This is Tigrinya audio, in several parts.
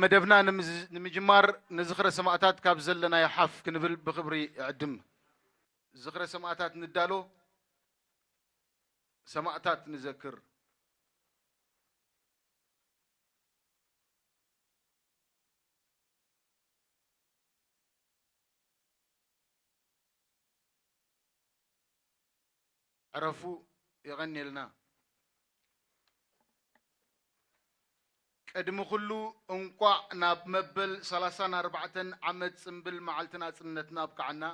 መደብና ንምዝ-፣ ንምጅማር ንዝኽረ ሰማእታት ካብ ዘለናዮ ሓፍ ክንብል ብኽብሪ እዕድም። ዝኽረ ሰማእታት ንዳሎ፣ ሰማእታት ንዘክር። ዕረፉ፣ የቐንየልና። ቅድሚ ኩሉ እንቋዕ ናብ መበል ሰላሳን ኣርባዕተን ዓመት ጽምብል መዓልቲ ናጽነትና ኣብቅዓና።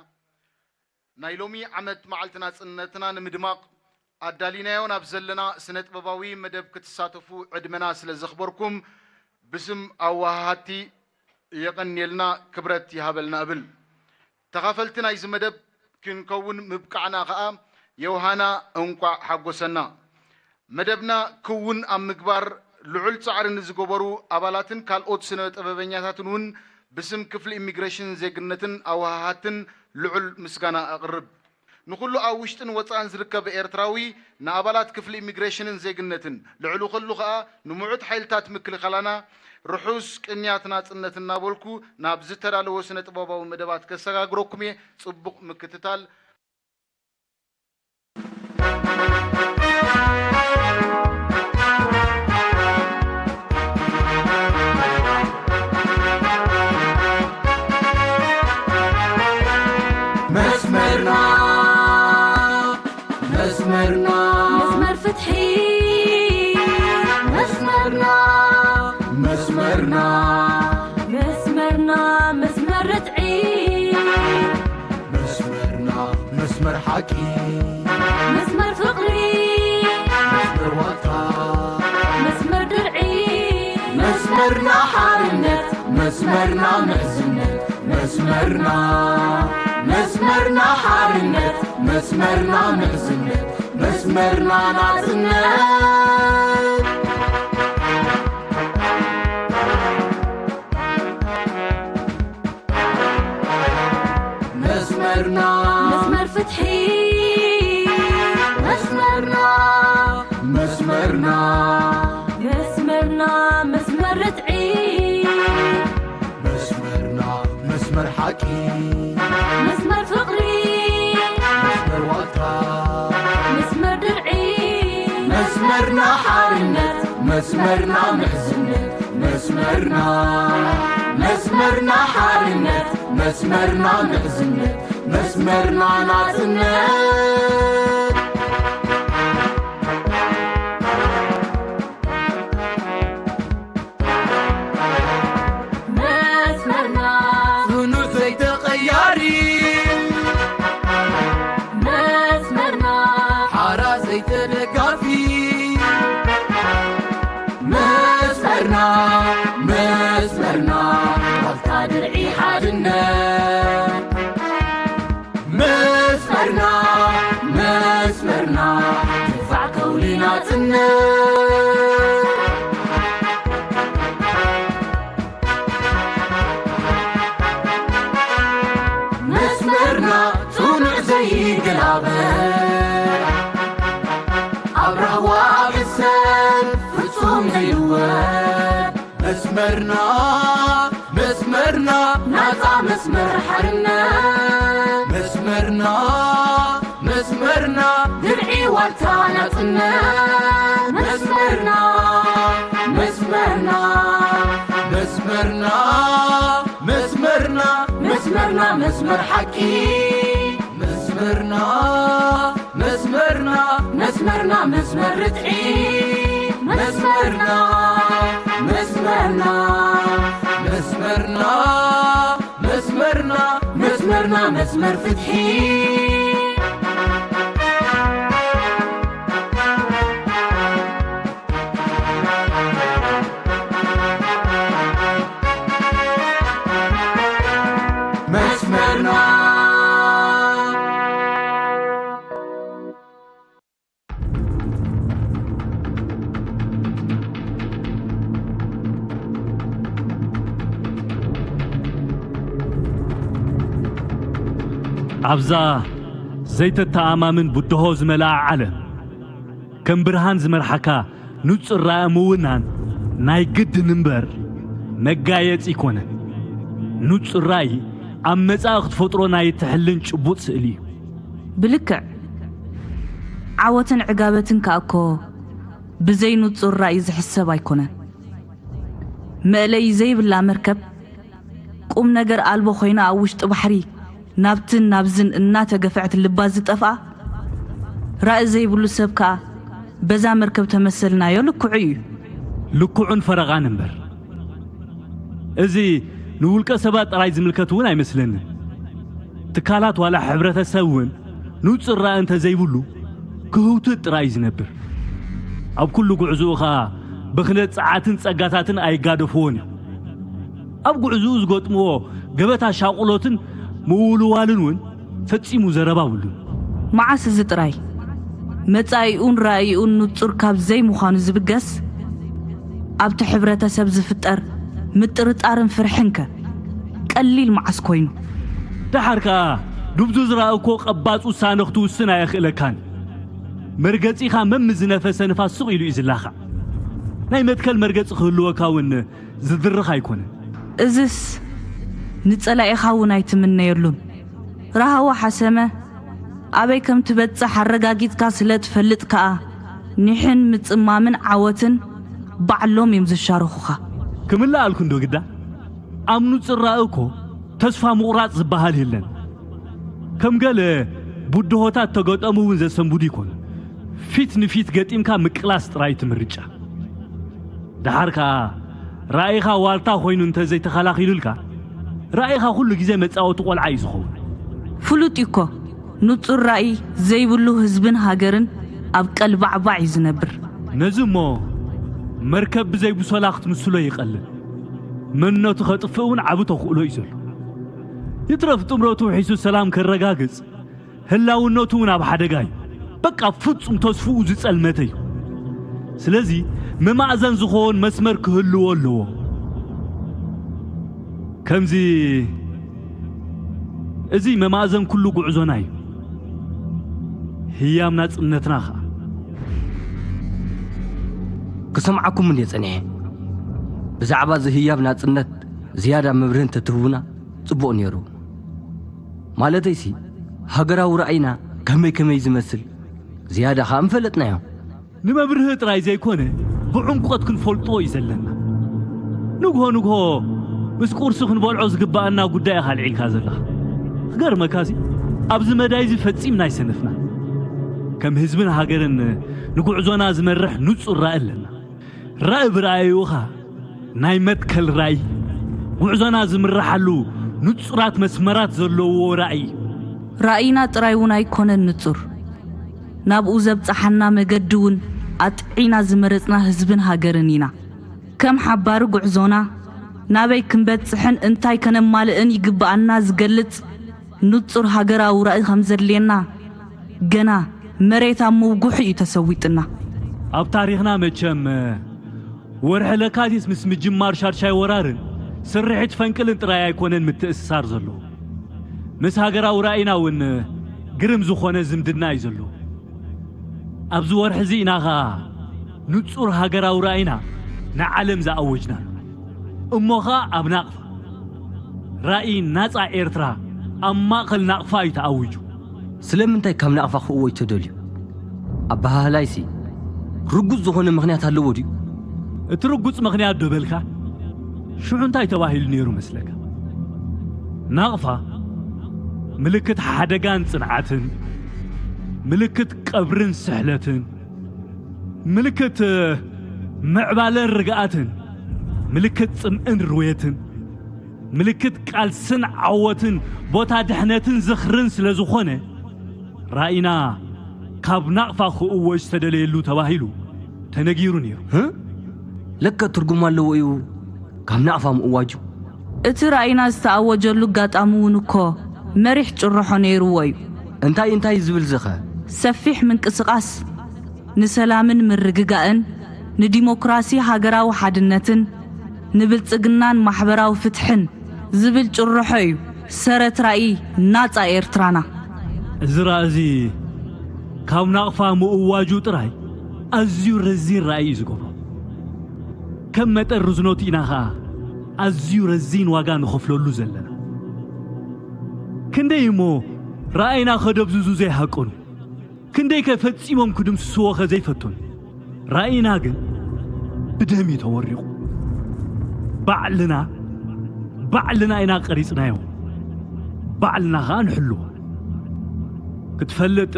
ናይ ሎሚ ዓመት መዓልቲ ናጽነትና ንምድማቕ ኣዳሊናዮ ናብ ዘለና ስነ ጥበባዊ መደብ ክትሳተፉ ዕድመና ስለ ዘኽበርኩም ብስም ኣወሃሃድቲ የቐንየልና፣ ክብረት ይሃበልና እብል። ተኻፈልቲ ናይዚ መደብ ክንከውን ምብቃዕና ከኣ የውሃና እንቋዕ ሓጎሰና። መደብና ክውን ኣብ ምግባር ልዑል ጻዕሪ ንዝገበሩ ኣባላትን ካልኦት ስነ ጥበበኛታትን እውን ብስም ክፍሊ ኢሚግሬሽንን ዜግነትን ኣወሃሃድትን ልዑል ምስጋና ኣቕርብ። ንኹሉ ኣብ ውሽጥን ወጻእን ዝርከብ ኤርትራዊ፣ ንኣባላት ክፍሊ ኢሚግሬሽንን ዜግነትን፣ ልዕሉ ኩሉ ከኣ ንምዑት ሓይልታት ምክልኻላና ርሑስ ቅንያት ናጽነት እናበልኩ፣ ናብ ዝተዳለወ ስነ ጥበባዊ መደባት ከሰጋግረኩም እየ። ጽቡቕ ምክትታል። መስመርና፣ መስመርና፣ መስመር ፍትሒ፣ መስመርና፣ መስመርና፣ መስመርና፣ መስመር ርትዒ፣ መስመርና፣ መስመር ሓቂ፣ መስመር ፍቕሪ፣ መስመር ዋልታ፣ መስመር ድርዒ፣ መስመርና ሓርነት፣ መስመርና ምሕዝነት፣ መስመርና፣ መስመርና ሓርነት፣ መስመርና ምሕዝነት፣ መስመርና ናጽነት። መስመርና፣ መስመር ፍትሒ፣ መስመርና፣ መስመርና፣ መስመርና፣ መስመር ርትዒ፣ መስመርና፣ መስመር ሓቂ፣ መስመር ፍቕሪ፣ መስመር ዋልታ፣ መስመር ድርዒ፣ መስመርና ሓርነት፣ መስመርና ምሕዝነት፣ መስመርና፣ መስመርና ሓርነት፣ መስመርና ምሕዝነት፣ መስመርና ናጽነት። መስመርና፣ ጽኑዕ ዘይተቐያሪ፣ መስመርና፣ ሓራ ዘይተደጋፊ፣ መስመርና፣ መስመርና፣ ዋልታ ድርዒ ሓድነት። መስመርና፣ መስመርና፣ ድፋዕ ከውሊ ናጽነት። መስመርና፣ ጽኑዕ ዘይገላበጥ፣ ኣብ ራህዋ ኣብ ሕሰን ፍጹም ዘይልወጥ። መስመርና፣ መስመርና፣ ናጻ መስመር ሓርነት። መስመርና፣ መስመርና፣ ድርዒ ዋልታ ናጽነት። መስመርና፣ መስመርና፣ መስመርና፣ መስመርና፣ መስመርና፣ መስመር ሓቂ። መስመርና፣ መስመርና፣ መስመርና፣ መስመር ርትዒ። መስመርና፣ መስመርና፣ መስመርና፣ መስመርና፣ መስመርና፣ መስመር ፍትሒ። መስመርና። ኣብዛ ዘይተተኣማምን ብድሆ ዝመልኣ ዓለም፣ ከም ብርሃን ዝመርሓካ ንጹር ራእይ ምውናን ናይ ግድን እምበር፣ መጋየጺ ኣይኮነን። ንጹር ራእይ ኣብ መጻኢ ክትፈጥሮ ናይ እትሕልን ጭቡጥ ስእሊ እዩ። ብልክዕ ዓወትን ዕጋበትን ከኣ እኮ ብዘይ ንጹር ራእይ ዝሕሰብ ኣይኮነን። መእለዪ ዘይብላ መርከብ ቁም ነገር ኣልቦ ኮይና ኣብ ውሽጢ ባሕሪ ናብትን ናብዝን እናተገፍዐት ልባ ዝጠፍኣ ራእይ ዘይብሉ ሰብ ከኣ በዛ መርከብ ተመሰልናዮ ልክዑ እዩ። ልክዑን ፈረቓን እምበር። እዚ ንውልቀ ሰባት ጥራይ ዝምልከት እውን ኣይመስለንን። ትካላት ዋላ ሕብረተሰብ እውን ንጹር ራእይ እንተዘይብሉ ክህውትት ጥራይ እዩ ዝነብር። ኣብ ኩሉ ጉዕዝኡ ኸኣ ብኽነት ጸዓትን ጸጋታትን ኣይጋደፍዎን እዩ። ኣብ ጉዕዝኡ ዝገጥምዎ ገበታ ሻቕሎትን ምውልዋልን እውን ፈጺሙ ዘረባ ብሉን። መዓስ እዚ ጥራይ መጻኢኡን ራእይኡን ንጹር ካብ ዘይምዃኑ ዝብገስ ኣብቲ ሕብረተሰብ ዝፍጠር ምጥርጣርን ፍርሕን ከ ቀሊል መዓስ ኮይኑ? ደሓር ከኣ ድብዙዝ ራእይ እኮ ቀባጽ ውሳነ ክትውስን ኣየኽእለካን። መርገጺኻ መም ዝነፈሰ ንፋስ ስቕ ኢሉ እዩ ዝላኻዕ። ናይ መትከል መርገጺ ክህልወካ እውን ዝድርኽ ኣይኮነን። እዝስ ንጸላኢኻ እውን ኣይትምነየሉን። ራህዋ ሓሰመ ኣበይ ከም ትበጽሕ ኣረጋጊጽካ ስለ ትፈልጥ ከኣ ኒሕን ምጽማምን ዓወትን ባዕሎም እዮም ዝሻረኹኻ። ክምልኣልኩ እንዶ ግዳ ኣብ ንጹር ራእይ እኮ ተስፋ ምቑራጽ ዝበሃል የለን። ከም ገለ ብድሆታት ተገጠሙ እውን ዘሰንብዱ ይኮኑ። ፊት ንፊት ገጢምካ ምቅላስ ጥራይ እቲ ምርጫ። ደሓር ከኣ ራእይኻ ዋልታ ኮይኑ እንተ ዘይተኸላኺሉልካ ራእይኻ ኩሉ ግዜ መጻወቲ ቆልዓ እዩ ዝኸውን። ፍሉጥ እዩ እኮ ንጹር ራእይ ዘይብሉ ህዝብን ሃገርን ኣብ ቀልባዕባዕ እዩ ዝነብር። ነዚ እሞ መርከብ ብዘይ ቡሶላ ክትምስሎ ይቐልል። መንነቱ ከጥፍእ እውን ዓቢ ተኽእሎ እዩ ዘሎ። ይትረፍ ጥምረቱ ውሒሱ ሰላም ከረጋግጽ ህላውነቱ እውን ኣብ ሓደጋ እዩ። በቃ ፍጹም ተስፍኡ ዝጸልመተ እዩ። ስለዚ መማእዘን ዝኸውን መስመር ክህልዎ ኣለዎ። ከምዚ እዚ መማእዘን ኩሉ ጉዕዞና እዩ። ህያብ ናጽነትና ኸኣ። ክሰምዓኩም እንድየ ጸኒሐ። ብዛዕባ እዚ ህያብ ናጽነት ዝያዳ መብርሂ እንተትህቡና ጽቡቕ ነይሩ። ማለተይሲ ሃገራዊ ራእይና ከመይ ከመይ ዝመስል ዝያዳ ኸኣ ምፈለጥናዮ። ንመብርሂ ጥራይ ዘይኮነ ብዕምቆት ክንፈልጦ እዩ ዘለና። ንግሆ ንግሆ ምስ ቁርሲ ክንበልዖ ዝግባኣና ጉዳይ ኢኻ ኣልዒልካ ዘለኻ። ክገርመካሲ ኣብዚ መዳይ እዚ ፈጺምና ኣይሰነፍና። ከም ህዝብን ሃገርን ንጉዕዞና ዝመርሕ ንጹር ራእይ ኣለና። ራእይ ብረኣዩኻ ናይ መትከል ራእይ፣ ጉዕዞና ዝምረሓሉ ንጹራት መስመራት ዘለዎ ራእይ። ራእይና ጥራይ እውን ኣይኮነን ንጹር፣ ናብኡ ዘብጽሓና መገዲ እውን ኣጥዒና ዝመረጽና ህዝብን ሃገርን ኢና። ከም ሓባሪ ጉዕዞና ናበይ ክንበጽሕን እንታይ ከነማልእን ይግብኣና ዝገልጽ ንጹር ሃገራዊ ራእይ ከም ዘድልየና ገና መሬት ኣብ ምውጉሑ እዩ ተሰዊጥና። ኣብ ታሪኽና መቸም ወርሒ ለካቲት ምስ ምጅማር ሻድሻይ ወራርን ስርሒት ፈንቅልን ጥራይ ኣይኮነን ምትእስሳር ዘለዎ። ምስ ሃገራዊ ራእይና እውን ግርም ዝኾነ ዝምድና እዩ ዘለዎ። ኣብዚ ወርሒ እዚ ኢና ኸኣ ንጹር ሃገራዊ ራእይና ንዓለም ዝኣወጅና። እሞ ኸኣ ኣብ ናቕፋ ራእይ ናጻ ኤርትራ ኣብ ማእከል ናቕፋ እዩ ተኣዊጁ። ስለምንታይ ካብ ናቕፋ ክእወጅ ተደልዩ? ኣበሃህላይሲ ርጉጽ ዝኾነ ምኽንያት ኣለዎ ድዩ? እቲ ርጉጽ ምኽንያት ዶ በልካ? ሽዑ እንታይ ተባሂሉ ነይሩ መስለካ? ናቕፋ ምልክት ሓደጋን ጽንዓትን፣ ምልክት ቀብርን ስሕለትን፣ ምልክት ምዕባለን ርግኣትን፣ ምልክት ጽምእን ርውየትን፣ ምልክት ቃልስን ዓወትን፣ ቦታ ድሕነትን ዝኽርን ስለ ዝኾነ፣ ራእይና ካብ ናቕፋ ክእወጅ ዝተደለየሉ ተባሂሉ ተነጊሩ ነይሩ። ህ? ለከ ትርጉም ኣለዎ እዩ ካብ ናቕፋ ምእዋጁ። እቲ ራእይና ዝተኣወጀሉ ኣጋጣሚ እውን እኮ መሪሕ ጭርሖ ነይርዎ እዩ። እንታይ እንታይ ዝብል ዝኸ? ሰፊሕ ምንቅስቓስ ንሰላምን ምርግጋእን፣ ንዲሞክራሲ ሃገራዊ ሓድነትን፣ ንብልጽግናን ማሕበራዊ ፍትሕን ዝብል ጭርሖ እዩ ሰረት ራእይ ናጻ ኤርትራና። እዚ ራእይ እዚ ካብ ናቕፋ ምእዋጁ ጥራይ ኣዝዩ ረዚን ራእይ እዩ ዝገብሮ። ከም መጠን ርዝነቱ ኢና ኸኣ ኣዝዩ ረዚን ዋጋ ንኸፍለሉ ዘለና። ክንደይ እሞ ራእይና ከደብዝዙ ዘይሃቀኑ፣ ክንደይ ከ ፈጺሞም ክድምስስዎ ከ ዘይፈተኑ። ራእይና ግን ብደም እዩ ተወሪቑ። ባዕልና፣ ባዕልና ኢና ቀሪጽናዮ። ባዕልና ኸኣ ንሕልዎ። ክትፈልጥ፣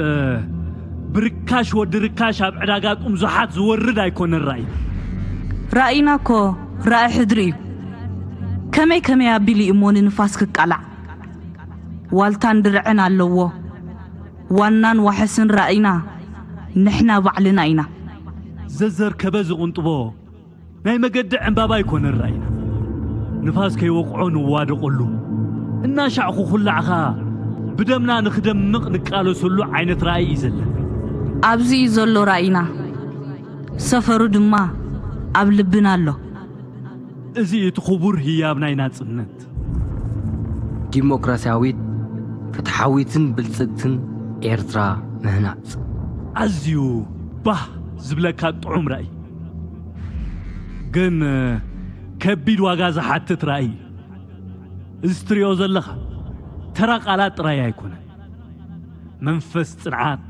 ብርካሽ ወዲ ርካሽ ኣብ ዕዳጋ ጥምዙሓት ዝወርድ ኣይኮነን ራእይና። ራእይና እኮ ራእይ ሕድሪ እዩ። ከመይ ከመይ ኣቢሉ እዩ እሞ ንንፋስ ክቃላዕ? ዋልታን ድርዕን ኣለዎ። ዋናን ዋሕስን ራእይና ንሕና ባዕልና ኢና። ዘዘርከበ ዝቕንጥቦ ናይ መገዲ ዕምባባ ኣይኮነን ራእይና። ንፋስ ከይወቕዖ ንዋደቐሉ፣ እናሻዕ ክኹላዕ ኸኣ ብደምና ንኽደምቕ ንቃለሰሉ ዓይነት ራእይ እዩ ዘለና። ኣብዚ እዩ ዘሎ ራእይና። ሰፈሩ ድማ ኣብ ልብና ኣሎ። እዚ እቲ ክቡር ህያብ ናይ ናጽነት። ዲሞክራስያዊት፣ ፍትሓዊትን ብልጽግትን ኤርትራ ምህናጽ። ኣዝዩ ባህ ዝብለካ ጥዑም ራእይ፣ ግን ከቢድ ዋጋ ዝሓትት ራእይ። እዚ ትሪኦ ዘለኻ ተራ ቃላት ጥራይ ኣይኮነን። መንፈስ ጽንዓት፣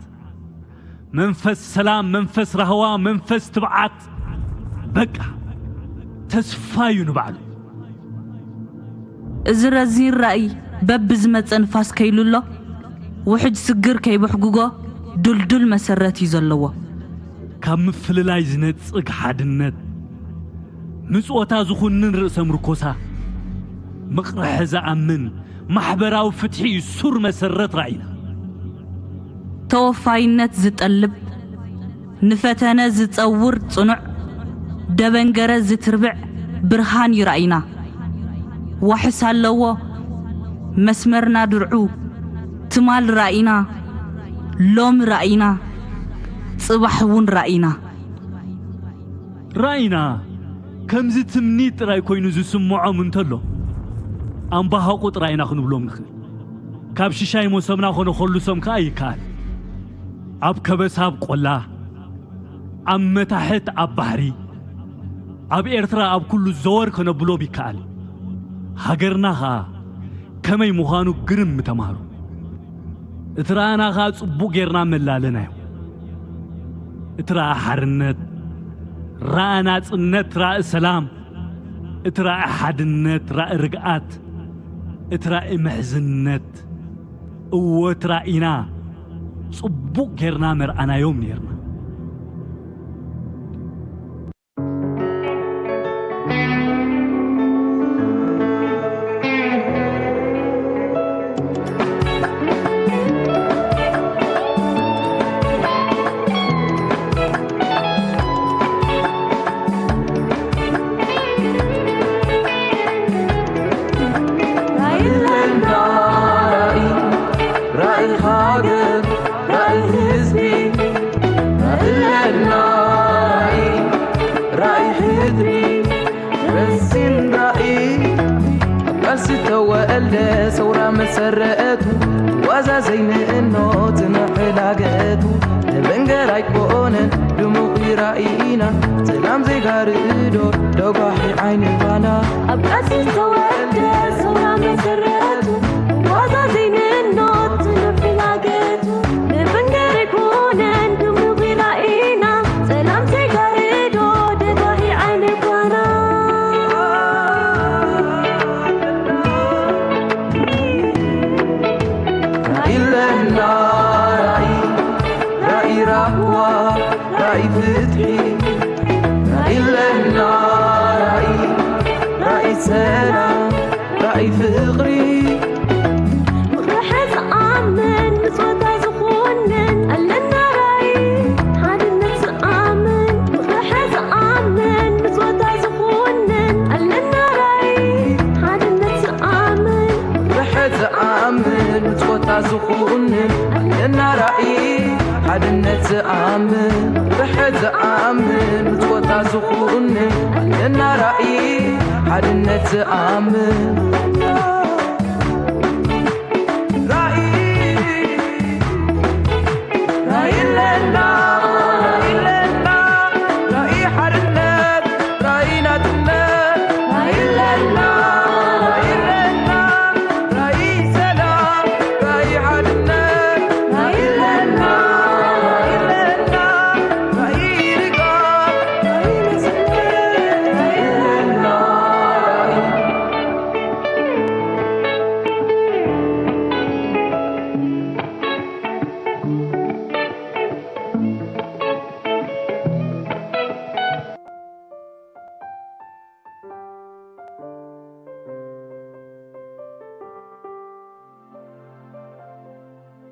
መንፈስ ሰላም፣ መንፈስ ራህዋ፣ መንፈስ ትብዓት፣ በቃ ተስፋ እዩ ንባዕሉ። እዚ ረዚን ራእይ በብዝመጸ ንፋስ ከይሉ ኣሎ፣ ውሕጅ ስግር ከይብሕጉጎ ድልዱል መሰረት እዩ ዘለዎ። ካብ ምፍልላይ ዝነጽግ ሓድነት፣ ምጽወታ ዝኹንን ርእሰ ምርኮሳ፣ ምቕርሐ ዝኣምን ማሕበራዊ ፍትሒ እዩ ሱር መሰረት ራእይና። ተወፋይነት ዝጠልብ፣ ንፈተነ ዝጸውር ጽኑዕ፣ ደበንገረ ዝትርብዕ ብርሃን እዩ ራእይና። ዋሕስ ኣለዎ መስመርና ድርዑ፣ ትማል ራእይና፣ ሎም ራእይና፣ ጽባሕ እውን ራእይና። ራእይና ከምዚ ትምኒት ጥራይ ኮይኑ ዝስምዖም እንተሎ፣ ኣምባሃቑ ጥራይ ኢና ክንብሎም ንኽእል። ካብ ሽሻይ መሶብና ኸነኸልሶም ከኣ ይከኣል። ኣብ ከበሳ ኣብ ቆላ፣ ኣብ መታሕት ኣብ ባሕሪ፣ ኣብ ኤርትራ ኣብ ኩሉ ዘወር ከነብሎም ይከኣል። ሃገርና ኸኣ ከመይ ምዃኑ ግርም ምተማህሩ። እቲ ረኣና ኸኣ ጽቡቕ ጌርና መላለናዮ። እቲ ረኣ ሓርነት፣ ረኣ ናጽነት፣ ራእ ሰላም፣ እቲ ራእ ሓድነት፣ ራእ ርግኣት፣ እቲ ራእ ምሕዝነት፣ እወ እቲ ራእይና ጽቡቕ ጌርና መርኣናዮም ኔርና። ራእይ ህዝቢ፣ ራእይ ለናይ፣ ራእይ ሕድሪ፣ ረሲን ራእይ። ኣብ ቃልሲ ተወልደ ሰውራ መሰረቱ፣ ዋዛ ዘይንእኖ ትንሕላገቱ፣ ንበንገር ኣይኮነን ድሙቕ ራእይና፣ ሰላም ዜጋርዶ ደጓሒ ዓይኒ ባና። ኣብ ቃልሲ ተወልደ ሰውራ መሰረቱ፣ ዋዛ ዘይንእኖ ትንሕላገቱ፣ ንበንገር ኣይኮነን ድሙቕ ራእይና፣ ሰላም ዜጋርዶ ደጓሒ ዓይኒ ባና። ራእይ ለና ራእይ፣ ራእይ ራህዋ፣ ራእይ ፍትሒ፣ ራእይ ለና ራእይ፣ ራእይ ሰላም፣ ራእይ ፍቕሪ። ምኽርሐ ዝኣምን፣ ምጽወታ ዝኹንን፣ ኣለና ራእይ፣ ሓድነት ዝኣምን። ምኽርሐ ዝኣምን፣ ምጽወታ ዝኹንን፣ ኣለና ራእይ፣ ሓድነት ዝኣምን። ምኽርሐ ዝኣምን፣ ምጽወታ ዝኹንን፣ ኣለና ራእይ፣ ሓድነት ዝኣምን። ምኽርሐ ዝኣምን፣ ምጽወታ ዝኹንን፣ ኣለና ራእይ፣ ሓድነት ዝኣምን። ራእይ፣ ራእይ ኣለና፣ ራእይ ኣለና፣ ራእይ ሓድነት፣ ራእይ ናጽነት። ራእይ ኣለና፣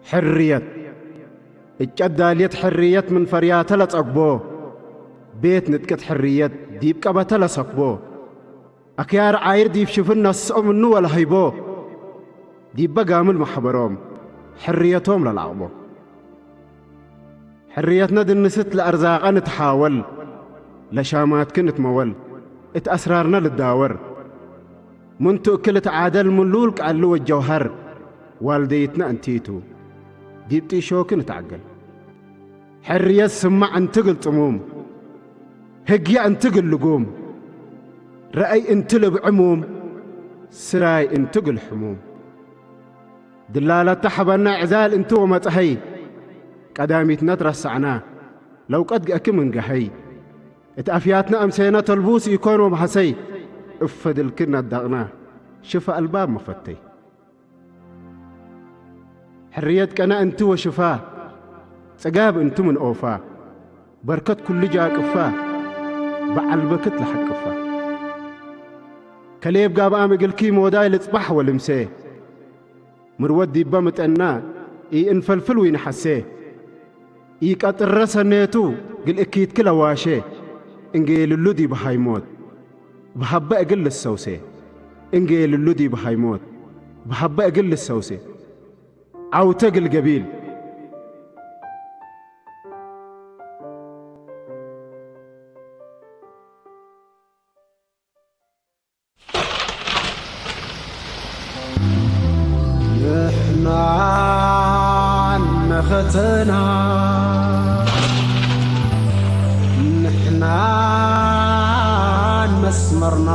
ሕርየት። እጨት ዳልየት ሕርየት ምን ፈርያተ ለጸግቦ፣ ቤት ንጥቅት ሕርየት ዲብ ቀበተ ለሰክቦ፣ ኣክያር ዓይር ዲብ ሽፍን ነስኦ ምኑ ወለሀይቦ፣ ዲበ ጋምል መሕበሮም ሕርየቶም ለለዓቅቦ። ሕርየትነ ድንስት ለአርዛቀ ንትሓወል፣ ለሻማትክ ንትመወል፣ እት አስራርነ ልዳወር። ምን ቱ እክል እት ዓደል ምን ሉል ቀዐሊ ወጀውሀር፣ ዋልደይትነ እንቲቱ፣ ዲብ ጢሾክ ንትዐገል። ሕርየት ስማዕ እንት እግል ጽሙም፣ ህግየ እንት እግል ልጉም፣ ረአይ እንት ልብ ዕሙም፣ ስራይ እንት እግል ሕሙም። ድላለተ ሐበና ዕዛል እንት ወመጽሀይ፣ ቀዳሚትነት ረሰዕና ለውቀት ገአክ ምንገሀይ። እት አፍያትነ አምሴነ ተልቡስ ኢኮን ወመሐሰይ፣ እብ ፈድልክን ነደቅና ሽፈ አልባብ መፈተይ። ሕርየት ቀነ እንቲ ወሽፋ፣ ጽጋብ እንቲ ምን ኦፋ፣ በርከት ኩሉ ጃቅፋ፣ በዓል በክት ለሐቅፋ። ከሌብ ጋብኣም እግልኪ ሞዳይ ልጽባሕ ወልምሴ፣ ምርወት ዲበ ምጠና ኢእንፈልፍል ዊንሐሴ፣ ኢቀጥረ ሰኔቱ ግል እኪትኪ ለዋሼ፣ እንጌልሉ ዲብ ሃይሞት ብሀበ እግል ልሰውሴ፣ እንጌልሉ ዲብ ሃይሞት ብሀበ እግል ልሰውሴ፣ ዐውተ እግል ገቢል። ንሕናን መኸተና፣ ንሕናን መስመርና፣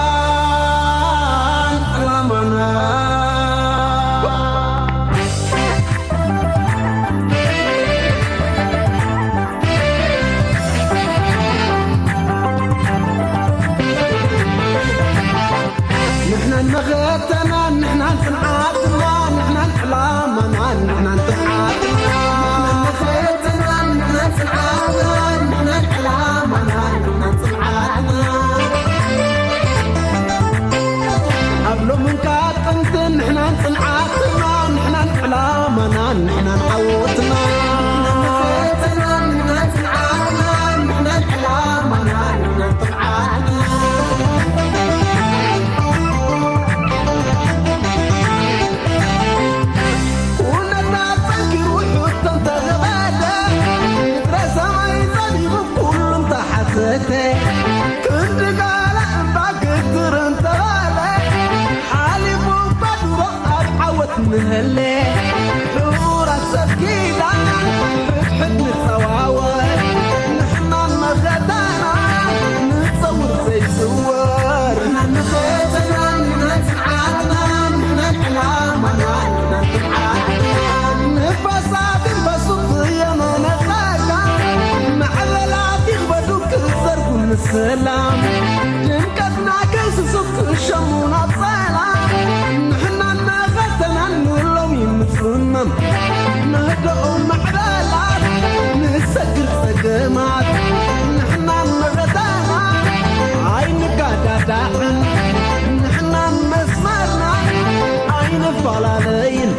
ንሕናን ዕላማና። ንሕናን መኸተናን፣ ንሕናን ጽንዓትናን፣ ንሕናን ዕላማናን፣ ንሕናን ትብዓትናን። ንሕናን መኸተናን፣ ንሕናን ጽንዓትናን፣ ንሕናን ዕላማናን፣ ንሕናን ትብዓትናን። ኣብ ሎምን ካብ ጥንትን ንሕናን ጽንዓትናን፣ ንሕናን ዕላማናን፣ ንሕናን ዓወትናን። ንሕናን መኸተናን፣ ንሕናን ጽንዓትናን፣ ንሕናን ዕላማናን፣ ንሕናን ትብዓትናን። ኩነታት ጠንኪሩ ሕቶ እንተገበደ፣ ምድረ ሰማይ ጸቢቡ ኩሉ እንተሓተተ፣ ክንዲ ጋላ እምባ ግትር እንተበለ፣ ሓሊፉ እኳ ድሮ ኣብ ዓወት ንህለ። ሕቡራት ሰብ ኪዳን ሕድሕድ ንጸዋወር፣ ንሕናን መኸተና ንጸውር ዘይጽወር። ንሕናን መኸተና፣ ንሕናን ጽንዓትና፣ ንሕናን ዕላማና፣ ንሕናን ትብዓትና። ንፋሳት ይንፈሱ ብየማነ ጸጋም፣ ማዕበላት ይኽበዱ ክዘርጉ ንሰላም። ድምቀትና ከይስሱት ክሸሙና ጸላም፣ ንሕናን መኸተናን ንብሎም ይምጹና። ንህድኦ ማዕበላት፣ ንሰግር ጸገማት፣ ንሕናን መኸተናን ኣይንጋዳዳዕን። ንሕናን መስመርናን ኣይንፈላለይን።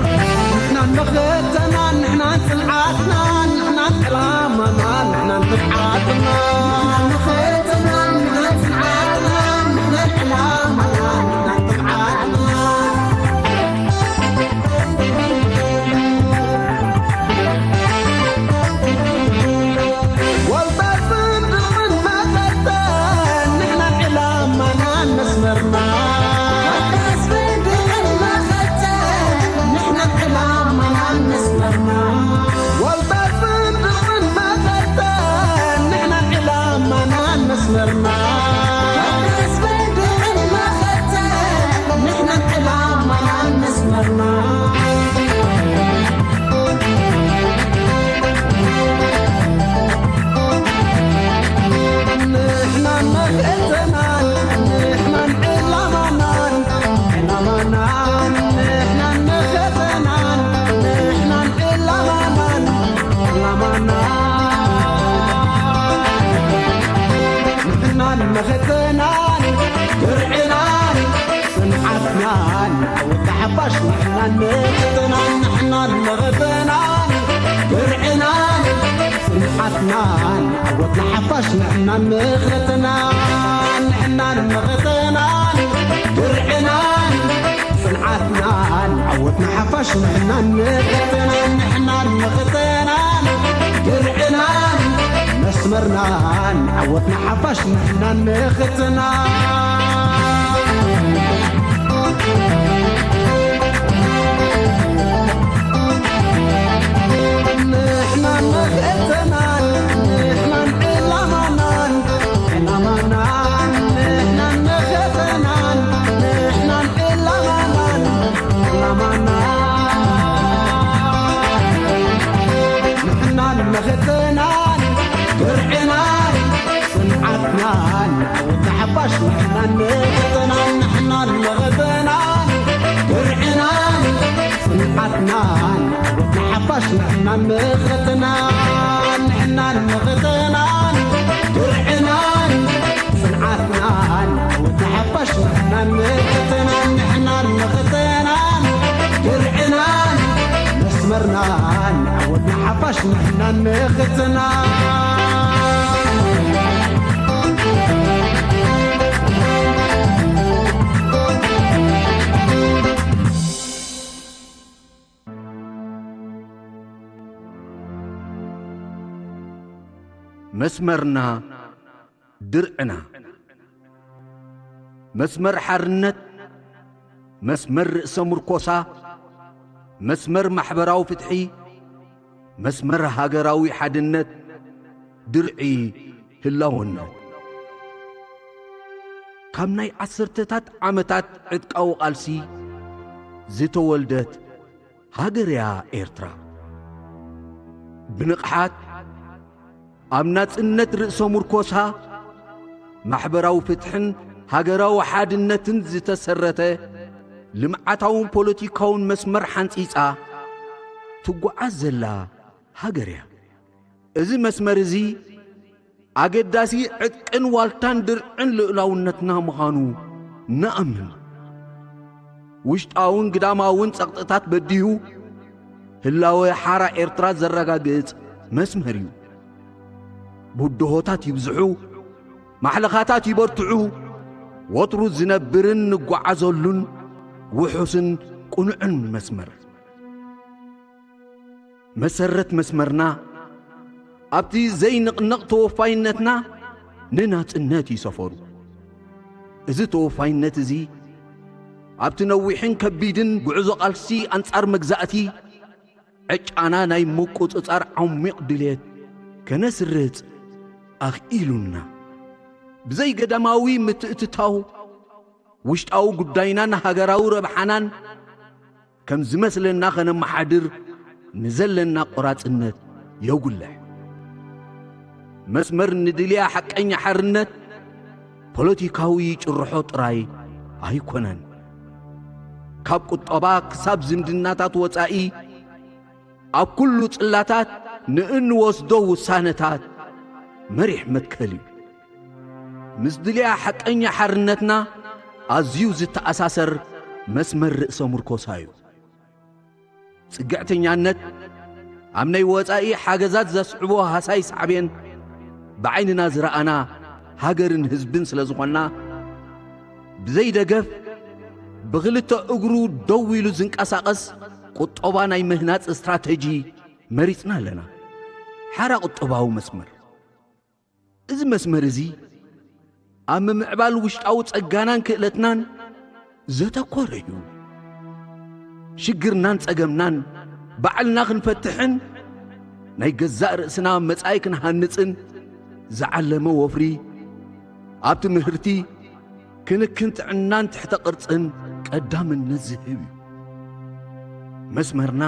ንሕናን መኸተናን፣ ንሕናን ጽንዓትናን፣ ንሕናን ዕላማናን፣ ንሕናን ትብዓትናን። ንሕናን መኸተናን፣ ንሕናን ጽንዓትናን፣ ንሕናን ዕላማናን፣ ንሕናን ትብዓትናን። ዋልታ ጽንድቕን መኸተን፣ ንሕና ዕላማናን መስመርና። ዋልታ ጽንድቕን መኸተን፣ ንሕና ዕላማናን መስመርና። ዋልታ ጽንድቕን መኸተን፣ ንሕና ዕላማናን መስመርና። ዋልታ ጽንድቕን መኸተን፣ ንሕና ዕላማናን መስመርና። ንሕናን መኸተናን፣ ንሕናን ዕላማናን፣ ዕላማናን፣ ንሕናን መኸተናን፣ ንሕናን ዕላማናን፣ ዕላማናን። ንሕናን መኸተናን፣ ድርዕናን፣ ጽንዓትናን፣ ንኽትናን ንሕናን ንኽትናን ድርዕናን ጽንዓትናን ዓወትና ሓፋሽ ንሕናን ንኽትናን ንሕናን ንኽትናን ድርዕናን ጽንዓትናን ዓወትና ሓፋሽ ንሕናን ንኽትናን ንሕናን ንኽትናን ድርዕናን መስመርናን ዓወትና ሓፋሽ ንሕናን ንኽትናን ንሕናን ንኽትናን ንሕናን ዕላማናን ዕላማናን ንሕናን ንኽትናን ንሕናን ዕላማናን ዕላማናን ንሕናን ንኽትናን ድርዕናን ጽንዓትናን ዓወትና ሓፋሽ ንሕናን ንኽትናን ንሕናን ንኽትናን ድርዕናን ጽንዓትናን ዓወትና ሓፋሽ ንሕናን ንኽትናን ንሕናን ንኽትናን ድርዕናን ጽንዓትናን ዓወትና ሓፋሽ ንሕናን ንኽትናን ንሕናን ንኽትናን ድርዕናን መስመርናን ዓወትና ሓፋሽ ንሕናን ንኽትናን መስመርና ድርዕና መስመር ሓርነት፣ መስመር ርእሰ ምርኮሳ፣ መስመር ማሕበራዊ ፍትሒ፣ መስመር ሃገራዊ ሓድነት፣ ድርዒ ህላውነት። ካብ ናይ ዓሰርተታት ዓመታት ዕጥቃዊ ቃልሲ ዝተወልደት ሃገርያ ኤርትራ። ብንቕሓት ኣብ ናጽነት ርእሰ ምርኮሳ፣ ማሕበራዊ ፍትሕን ሃገራዊ ሓድነትን ዝተሰረተ ልምዓታውን ፖለቲካውን መስመር ሓንጺጻ ትጓዓዝ ዘላ ሃገር እያ። እዚ መስመር እዚ ኣገዳሲ ዕጥቅን ዋልታን ድርዕን ልኡላውነትና ምዃኑ ንኣምን። ውሽጣውን ግዳማውን ጸቕጥታት በዲሁ ህላወ ሓራ ኤርትራ ዘረጋግጽ መስመር እዩ። ብድሆታት ይብዝሑ፣ ማሕለኻታት ይበርትዑ፣ ወትሩ ዝነብርን ንጓዓዘሉን ውሑስን ቅኑዕን መስመር። መሰረት መስመርና ኣብቲ ዘይንቕነቕ ተወፋይነትና ንናጽነት እዩ ሰፈሩ። እዚ ተወፋይነት እዚ ኣብቲ ነዊሕን ከቢድን ጉዕዞ ቃልሲ ኣንጻር መግዛእቲ ዕጫና ናይ ምቁጽጻር ዓሚቕ ድሌት ከነስርጽ ኣኽኢሉና። ብዘይ ገዳማዊ ምትእትታው ውሽጣዊ ጉዳይናን ሃገራዊ ረብሓናን ከም ዝመስለና ከነመሓድር ንዘለና ቆራጽነት የጉልሕ። መስመር ንድልያ ሓቀኛ ሓርነት ፖለቲካዊ ጭርሖ ጥራይ ኣይኮነን። ካብ ቁጠባ ክሳብ ዝምድናታት ወጻኢ ኣብ ኩሉ ጽላታት ንእንወስዶ ውሳነታት መሪሕ መትከል እዩ። ምስ ድልያ ሓቀኛ ሓርነትና ኣዝዩ ዝተኣሳሰር መስመር ርእሰ ምርኮሳ እዩ። ጽግዕተኛነት ኣብ ናይ ወጻኢ ሓገዛት ዘስዕቦ ሃሳይ ሳዕቤን ብዓይንና ዝረኣና ሃገርን ህዝብን ስለ ዝኾንና፣ ብዘይ ደገፍ ብኽልተ እግሩ ደው ኢሉ ዝንቀሳቐስ ቁጠባ ናይ ምህናጽ ስትራተጂ መሪጽና ኣለና። ሓራ ቁጠባዊ መስመር። እዚ መስመር እዚ ኣብ ምምዕባል ውሽጣዊ ጸጋናን ክእለትናን ዘተኮረ እዩ። ሽግርናን ጸገምናን ባዕልና ክንፈትሕን ናይ ገዛእ ርእስና መጻኢ ክንሃንጽን ዝዓለመ ወፍሪ ኣብ ትምህርቲ፣ ክንክን ጥዕናን ትሕተ ቅርጽን ቀዳምነት ዝህብ እዩ። መስመርና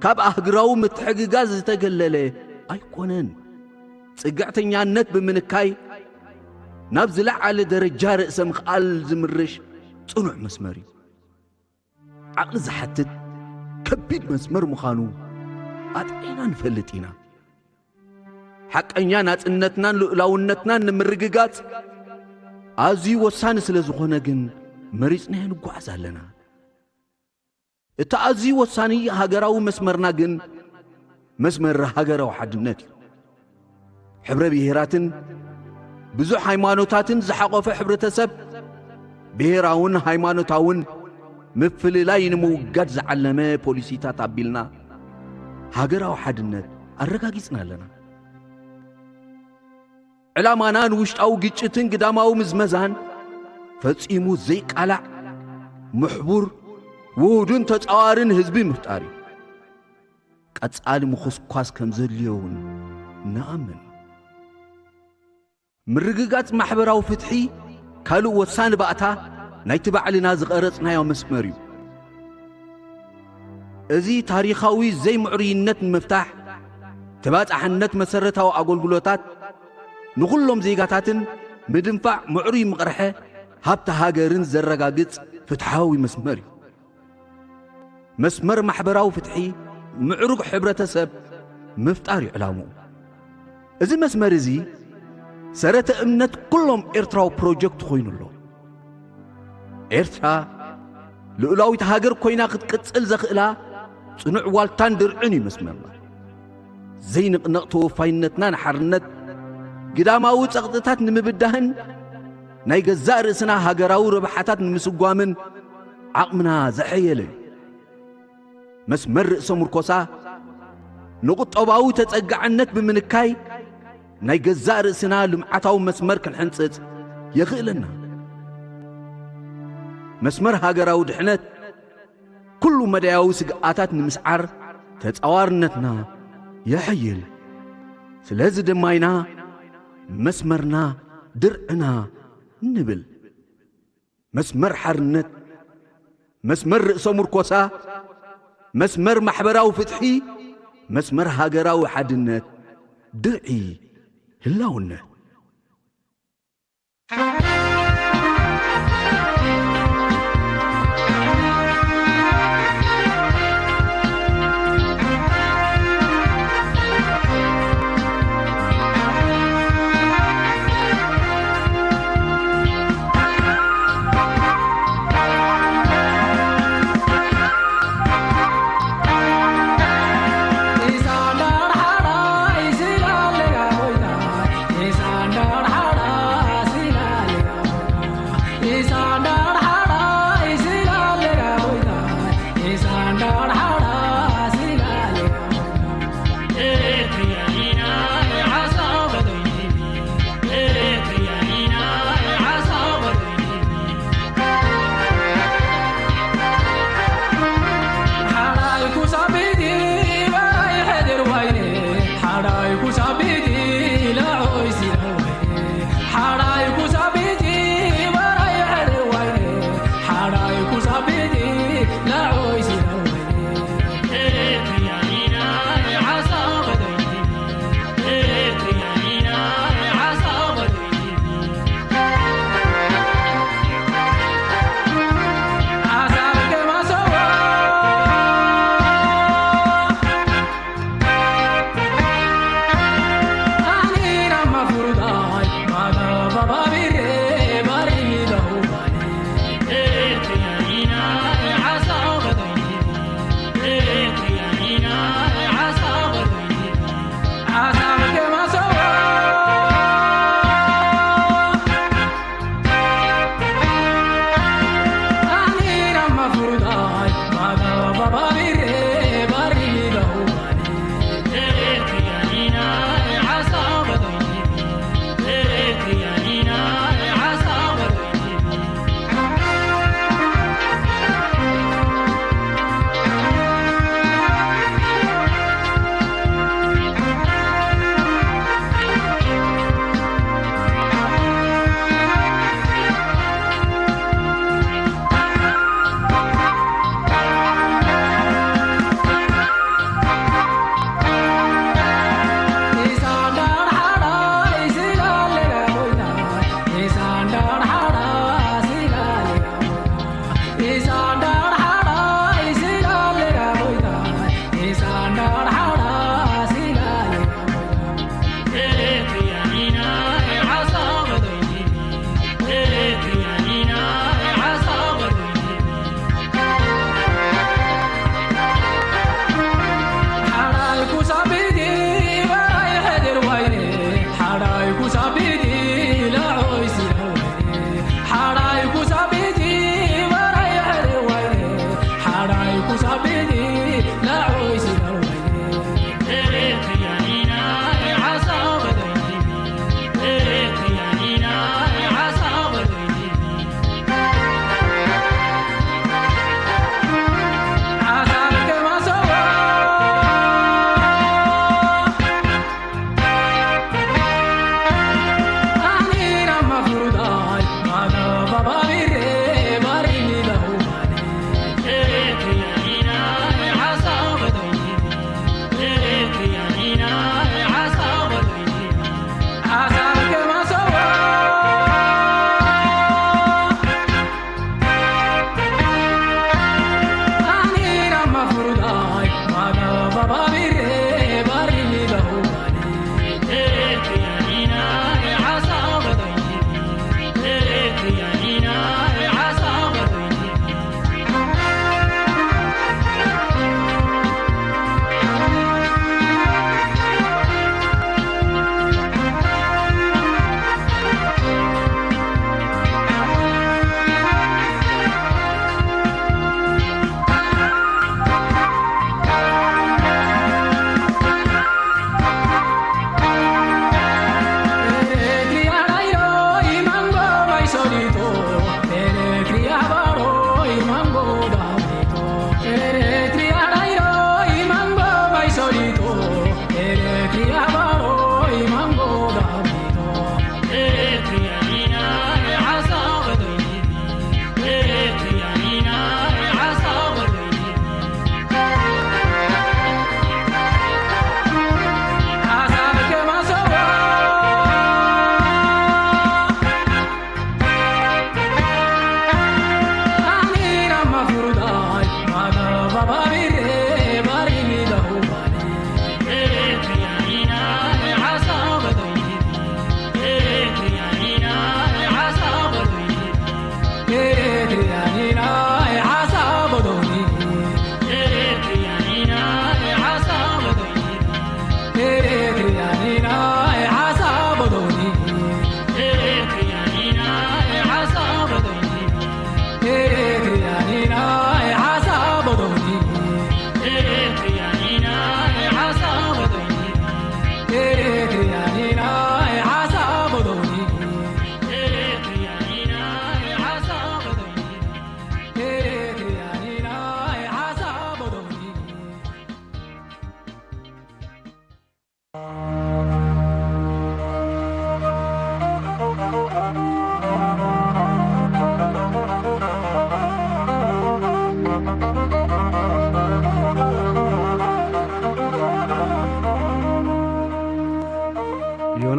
ካብ ኣህግራዊ ምትሕግጋዝ ዝተገለለ ኣይኮነን። ጽግዕተኛነት ብምንካይ ናብ ዝለዓለ ደረጃ ርእሰ ምኽኣል ዝምርሽ ጽኑዕ መስመር እዩ። ዓቕሊ ዝሓትት ከቢድ መስመር ምዃኑ ኣጥዒና ንፈልጥ ኢና። ሓቀኛ ናጽነትናን ልኡላውነትናን ንምርግጋጽ ኣዝዩ ወሳኒ ስለ ዝኾነ ግን መሪጽናዮ ንጓዓዝ ኣለና። እቲ ኣዝዩ ወሳኒ ሃገራዊ መስመርና ግን መስመር ሃገራዊ ሓድነት እዩ። ሕብረ ብሄራትን ብዙሕ ሃይማኖታትን ዝሓቖፈ ሕብረተሰብ፣ ብሄራውን ሃይማኖታውን ምፍልላይ ንምውጋድ ዝዓለመ ፖሊሲታት ኣቢልና፣ ሃገራዊ ሓድነት ኣረጋጊጽና ኣለና። ዕላማና ንውሽጣዊ ግጭትን ግዳማዊ ምዝመዛን ፈጺሙ ዘይቃላዕ፣ ምሕቡር፣ ውሁድን ተጻዋርን ህዝቢ ምፍጣር እዩ። ቀጻሊ ምኹስኳስ ከም ዘድልዮ እውን ንኣምን። ምርግጋጽ ማሕበራዊ ፍትሒ ካልእ ወሳኒ ባእታ ናይቲ ባዕልና ዝቐረጽናዮ መስመር እዩ። እዚ ታሪኻዊ ዘይምዕሩይነት ንምፍታሕ፣ ተባጻሕነት መሰረታዊ ኣገልግሎታት ንኹሎም ዜጋታትን ምድንፋዕ ምዕሩይ ምቕርሐ ሃብቲ ሃገርን ዘረጋግጽ ፍትሓዊ መስመር እዩ። መስመር ማሕበራዊ ፍትሒ፣ ምዕሩግ ሕብረተሰብ ምፍጣር እዩ ዕላምኡ። እዚ መስመር እዚ ሰረተ እምነት ኩሎም ኤርትራዊ ፕሮጀክት ኮይኑ ኣሎ። ኤርትራ ልኡላዊት ሃገር ኮይና ክትቅጽል ዘኽእላ ጽኑዕ ዋልታን ድርዕን እዩ መስመርና። ዘይንቕነቕ ተወፋይነትና ንሓርነት፣ ግዳማዊ ጸቕጥታት ንምብዳህን ናይ ገዛእ ርእስና ሃገራዊ ረብሓታት ንምስጓምን ዓቕምና ዘሐየለ እዩ። መስመር ርእሰ ምርኮሳ ንቁጠባዊ ተጸጋዕነት ብምንካይ ናይ ገዛእ ርእስና ልምዓታዊ መስመር ክንሕንጽጽ የኽእለና። መስመር ሃገራዊ ድሕነት ኩሉ መዳያዊ ስግኣታት ንምስዓር ተጻዋርነትና የሐይል። ስለዚ ድማ ኢና መስመርና ድርዕና ንብል። መስመር ሓርነት፣ መስመር ርእሰ ምርኮሳ፣ መስመር ማሕበራዊ ፍትሒ፣ መስመር ሃገራዊ ሓድነት፣ ድርዒ ህላውነት።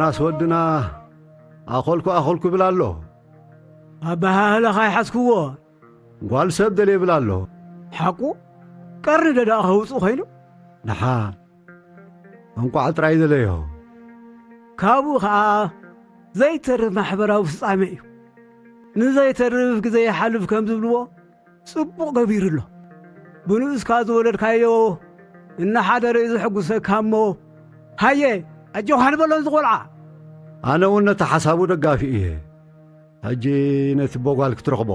ኣስወድና ኣኸልኩ ኣኸልኩ ይብል ኣሎ። ኣበሃህላኻ ይሓዝክዎ። ጓል ሰብ ደልየ ይብል ኣሎ። ሓቁ? ቀርኒ ዶ ደኣ ከውጽእ ኮይኑ? ደሓን። እንቋዕ ጥራይ ደለዮ። ካብኡ ኸኣ ዘይተርፍ ማሕበራዊ ፍጻሜ እዩ። ንዘይተርፍ ግዜ ይሓልፍ ከም ዝብልዎ፣ ጽቡቕ ገቢሩ ኣሎ። ብንኡስካ ዝወለድካዮ እናሓደረ እዩ ዘሐጉሰካ እሞ፣ ሃየ፣ ኣጆኻ ንበሎ ነዚ ቖልዓ። ኣነ እውን ነቲ ሓሳቡ ደጋፊ እየ። ሕጂ ነቲ ቦጓል ክትረኽቦ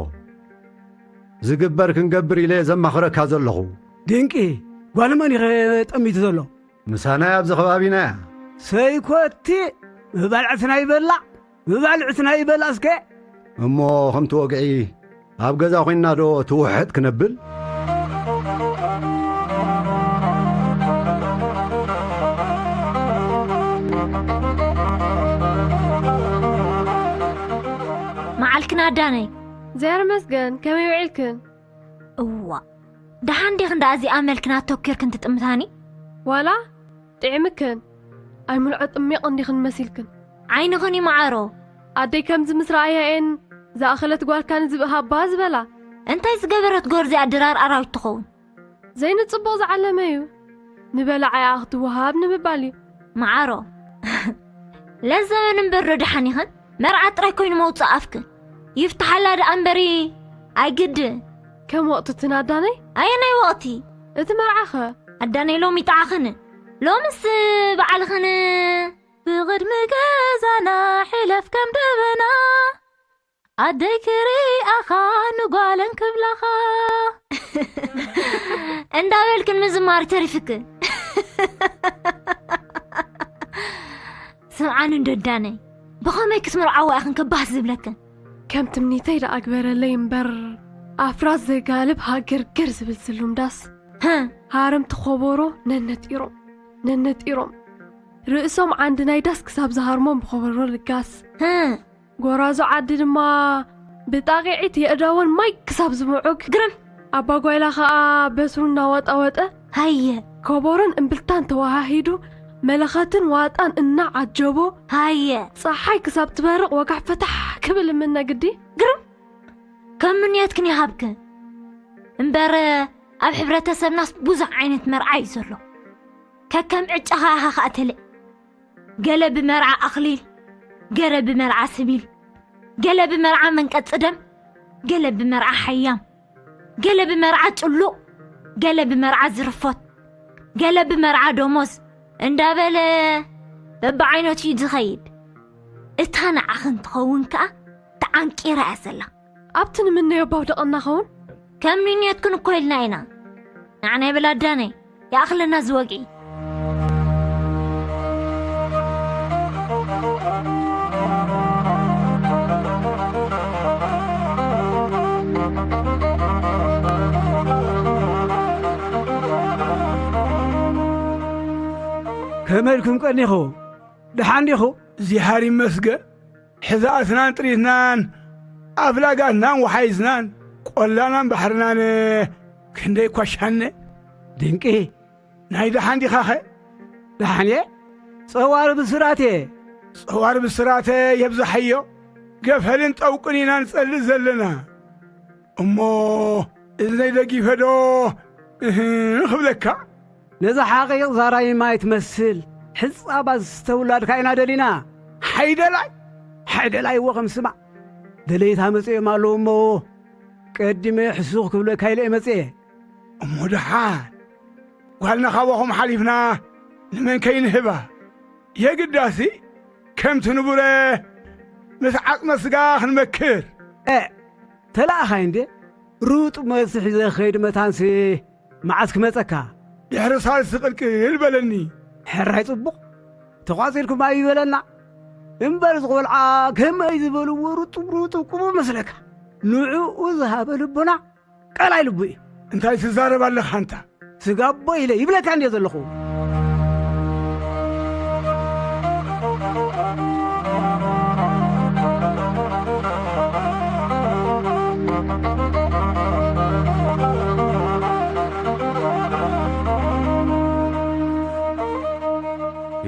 ዝግበር ክንገብር ኢለ ዘማኽረካ ዘለኹ። ድንቂ፣ ጓል መን ኢኸ ጠሚቱ ዘሎ? ምሳና ኣብዛ ከባቢና እያ። ሰይኮቲ፣ ምባልዕትና ይበላዕ፣ ምባልዕትና ይበላዕ እስከ። እሞ ከምቲ ወግዒ ኣብ ገዛ ኮይንና ዶ ትውሕጥ ክነብል? መዓልክን ኣዳነይ። እግዚኣብሔር ይመስገን፣ ከመይ ውዒልክን? እዋ፣ ደሓን ዲኽን ደኣ እዚኣ ኣመልክን ኣተኲርክን ትጥምታኒ? ዋላ ጥዒምክን፣ ኣይምልዖ ጥሚቕ እንዲኽን መሲልክን። ዓይንኽን ይመዓሮ። ኣደይ ከምዚ ምስ ረኣያ እየን ዝኣኸለት ጓልካ ንዝብኢ ሃባ ዝበላ። እንታይ ዝገበረት ጎርዚ ድራር ኣራዊት ትኸውን? ዘይንጽቡቕ ዝዓለመ እዩ። ንበላዓያ ክትወሃብ ንምባል እዩ። መዓሮ፣ ለዘበን እምበር ዶ ደሓን ኢኽን? መርዓ ጥራይ ኮይኑ መውጽእ ኣፍክን። ይፍትሓላ ደኣ እምበሪ ኣይግድን። ከም ወቕቲ እቲ ናዳነይ? ኣየናይ ወቕቲ? እቲ መርዓኸ? ኣዳነይ ሎሚ ይጥዓኽን። ሎምስ በዓልኽን። ብቕድሚ ገዛና ሕለፍ ከም ደበና። ኣደይ ክሪኣኻ ንጓለን ክብላኻ። እንዳበልክን ምዝማር ተሪፍክን። ስምዓኒ እንዶ ኣዳነይ፣ ብኸመይ ክትምርዓዋ ኢኽን ከባስ ዝብለክን? ከም ትምኒተይ ደኣ ግበረለይ እምበር፣ ኣፍራስ ዘጋልብ ሃገርገር ዝብል ዝሉምዳስ። ህም። ሃረምቲ ኾቦሮ ነነጢሮም፣ ነነጢሮም። ርእሶም ዓንዲ ናይ ዳስ ክሳብ ዝሃርሞም ብኾቦሮ ልጋስ። ህም። ጎራዙ ዓዲ ድማ ብጣቂዒት የእዳወን ማይ ክሳብ ዝምዑግ። ግርም። ኣባ ጓይላ ኸኣ በትሩ እናወጣወጠ ሃየ። ከበሮን እምብልታን ተወሃሂዱ፣ መለኸትን ዋጣን እናዓጀቦ ሃየ። ጸሓይ ክሳብ ትበርቕ ወጋሕ ፈታሕ ክብል እምነ ግዲ። ግርም። ከም ምንየትክን ይሃብክን። እምበር ኣብ ሕብረተሰብናስ ብዙሕ ዓይነት መርዓ እዩ ዘሎ። ከከም ዕጫኻ ኢኻ ኸኣ ተልእ። ገለ ብመርዓ ኣኽሊል፣ ገለ ብመርዓ ስቢል፣ ገለ ብመርዓ መንቀጽ ደም፣ ገለ ብመርዓ ሓያም፣ ገለ ብመርዓ ጭሉቕ፣ ገለ ብመርዓ ዝርፎት፣ ገለ ብመርዓ ደሞዝ እንዳበለ በብዓይነቱ እዩ ዝኸይድ። እታ ንዓኽን ትኸውን ከኣ ተዓንቂራ እያ ዘላ። ኣብቲ ንምነዮ ባውደቐና ኸውን? ከም ንንየትክን እኮ ኢልና ኢና። ንዓና ይበል ኣዳነይ፣ ይኣኽለና እዚ ወግዒ። ከመይ ኢልኩም ቀኒኹ? ደሓን ዲኹ? እግዚኣብሔር ይመስገን። ሕዛእትናን ጥሪትናን፣ ኣፍላጋትናን ወሓይዝናን፣ ቆላናን ባሕርናን ክንደይ ኳሻነ። ድንቂ። ናይ ደሓን ዲኻኸ? ደሓን እየ። ጸዋር ብስራት እየ። ጸዋር ብስራተ የብዝሓዮ። ገፈልን ጠውቅን ኢና ንጸልእ ዘለና። እሞ እዝነይ ደጊፈ ዶ እህ ክብለካ? ነዛ ሓቒቕ ዛራይ ማይ ትመስል ሕጻባ ዝስተ ውላድካ ኢና ደሊና። ሓይደላይ፣ ሓይደላይ እዎ ከም ስማ። ደለይታ መጺኦም ኣለዉ እሞ፣ ቀዲመ ሕሱኽ ክብለካ ኢለ እየ መጺኤ። እሞ ደሓን፣ ጓልና ካባኹም ሓሊፍና ንመን ከይንህባ? የግዳሲ፣ ከምቲ ንቡረ ምስ ዓጽመ ስጋ ክንመክር። እ፣ ተላእኻይ እንዴ? ሩጥ መልሲ ሒዘ ክኸይድ መታንሲ መዓስ ክመጸካ? ድሕሪ ሳልሲ ቅልቅል በለኒ። ሕራይ ጽቡቕ። ተቋጺርኩም ኣይበለና። እምበር እዚ ቆልዓ ከመይ ዝበልዎ ሩጡብ ሩጡብ ቁቡብ መስለካ? ንዕኡ ዝሃበ ልቦና ቀላይ ልቡ እዩ። እንታይ ትዛረብ ኣለኻ ኣንታ? ስጋቦ ኢለ ይብለካ እንድየ ዘለኹ።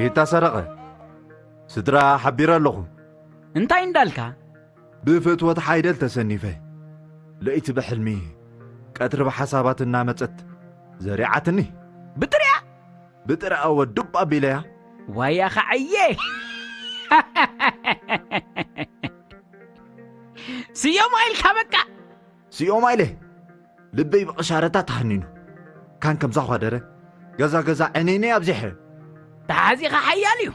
ይታ ሰረቐ፣ ስድራ ሓቢረ ኣለኹ። እንታይ እንዳልካ? ብፍትወት ሓይደል ተሰኒፈ። ለይቲ ብሕልሚ፣ ቀትሪ ብሓሳባት እናመጸት ዘሪዓትኒ። ብጥሪያ? ብጥሪያ ወዱብ ኣቢለያ። ዋያ ኸዓየ! ስዮማ ኢልካ በቃ! ስዮማ ኢለ። ልበይ ብቕሻረታ ተሃኒኑ። ካን ከምዛ ኳደረ፣ ገዛ ገዛ ዕኔነይ ኣብዚሐ። ተሓዚኻ ሓያል እዩ።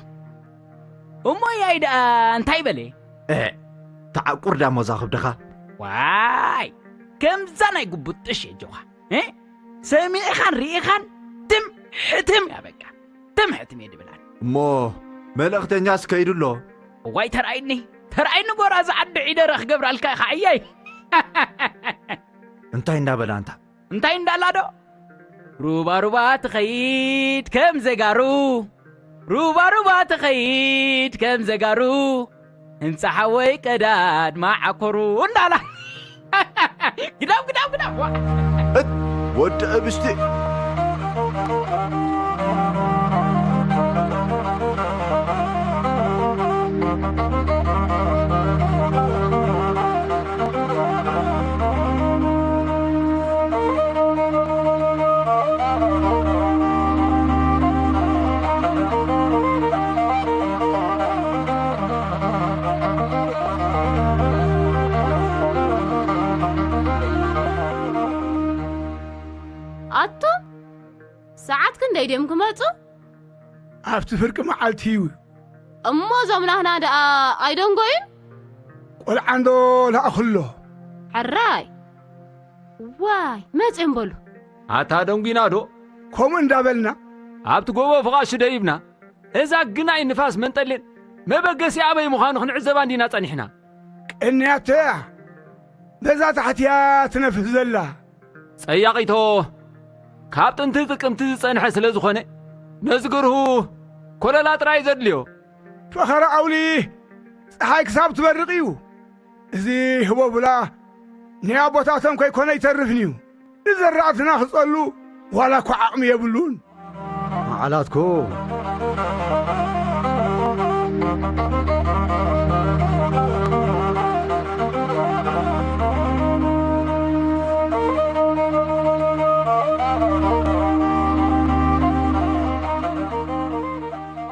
እሞ ያይ ደኣ እንታይ በለ? እ፣ ተዓቁር ዳሞ ዛኽብድኻ። ዋይ፣ ከምዛ ናይ ጉቡጥ ጥሽ የጆኻ። እ? ሰሚዕኻን ርኢኻን ትም ሕትም እያ በቃ። ትም ሕትም እየ ድብላን። እሞ መልእኽተኛስ ከይዱ ኣሎ? እዋይ ተራእይኒ፣ ተራእይኒ ጎራ ዝዓዲ ዒደረ ክገብራልካ ኢኻ ዕያይ። እንታይ እንዳበላ እንታ? እንታይ እንዳላ ዶ? ሩባ ሩባ ትኸይድ ከም ዘጋሩ፣ ሩባ ሩባ ትኸይድ ከም ዘጋሩ፣ ህንጻ ሓወይ ቀዳድ ማዓኮሩ እንዳላ። ግዳም፣ ግዳም፣ ግዳም። ዋ! እት ወዲ እብስቲ። ኣቶ፣ ሰዓት ክንደይ ድዮም ክመጹ? ኣብቲ ፍርቂ መዓልቲ እዩ። እሞ እዞም ናህና ደኣ ኣይደንጎዩን? ቆልዓ እንዶ ለኣኹሎ። ሕራይ። ዋይ፣ መጺኦም በሉ። ኣታ ደንጒና ዶ? ከምኡ እንዳበልና። ኣብቲ ጎቦ ፍቓሹ ደይብና። እዛ ግናይ ንፋስ መንጠሌን መበገሲኣ ኣበይ ምዃኑ ክንዕዘባ እንዲና ጸኒሕና። ቀንያቶ እያ። በዛ ታሕቲ እያ ትነፍስ ዘላ። ጸያቒቶ፣ ካብ ጥንቲ ጥቅምቲ ዝጸንሐ ስለ ዝኾነ፣ ነዚ ግርሁ ኮለላ ጥራይ ዘድልዮ። ፈኸራ ኣውሊ፣ ጸሓይ ክሳብ ትበርቕ እዩ። እዚ ህቦቡላ ናይ ኣቦታቶም ከይኮነ ኣይተርፍን እዩ። ንዘራእትና ክጸሉ ዋላ እኳ ዓቕሚ የብሉን። መዓላትኩም።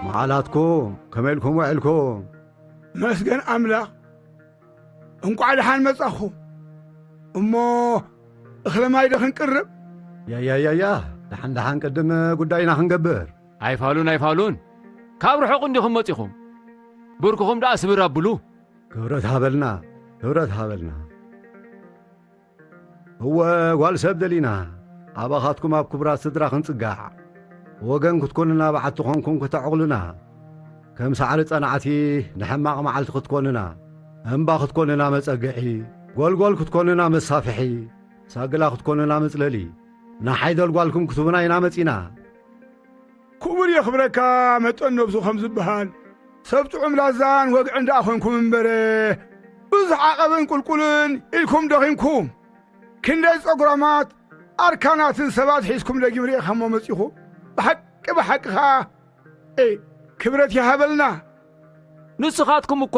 መዓላትኩም፣ ከመይ ኢልኩም ውዕልኩም? መስገን ኣምላኽ፣ እንቋዕ ደሓን መጻኹም። እሞ እኽለ ማይ ዶ ክንቅርብ? ያያያያ፣ ደሓን ደሓን ቅድም ጉዳይና ክንገብር። ኣይፋሉን፣ ኣይፋሉን። ካብ ርሑቕ እንዲኹም መጺኹም። ብርክኹም ደኣ ስብር ኣብሉ። ክብረት ሃበልና፣ ክብረት ሃበልና። እወ፣ ጓል ሰብ ደሊና፣ ኣባኻትኩም ኣብ ክቡራት ስድራ ክንጽጋዕ፣ ወገን ክትኮኑና፣ በዓቲ ኾንኩም ክተዕቑሉና፣ ከም ሳዕሪ ጸናዕቲ ንሕማቕ መዓልቲ ክትኮኑና፣ እምባ ክትኮኑና መጸግዒ፣ ጎልጎል ክትኮኑና መሳፍሒ፣ ሳግላ ክትኮኑና መጽለሊ፣ ንሓይደል ጓልኩም ክትህቡና ኢና መጺና። ክቡር የኽብረካ መጠን ነብሱ ከም ዝበሃል፣ ሰብ ጥዑም ላዛን ወግዕን ደኣ ኾንኩም እምበረ፣ ብዙሕ ዓቐብን ቁልቁልን ኢልኩም ደኺምኩም። ክንደይ ጸጉራማት ኣርካናትን ሰባት ሒዝኩም ደጊም ርኢኻሞ መጺኹም። ብሓቂ፣ ብሓቂ ኸኣ፣ ኤ፣ ክብረት ይሃበልና። ንስኻትኩም እኮ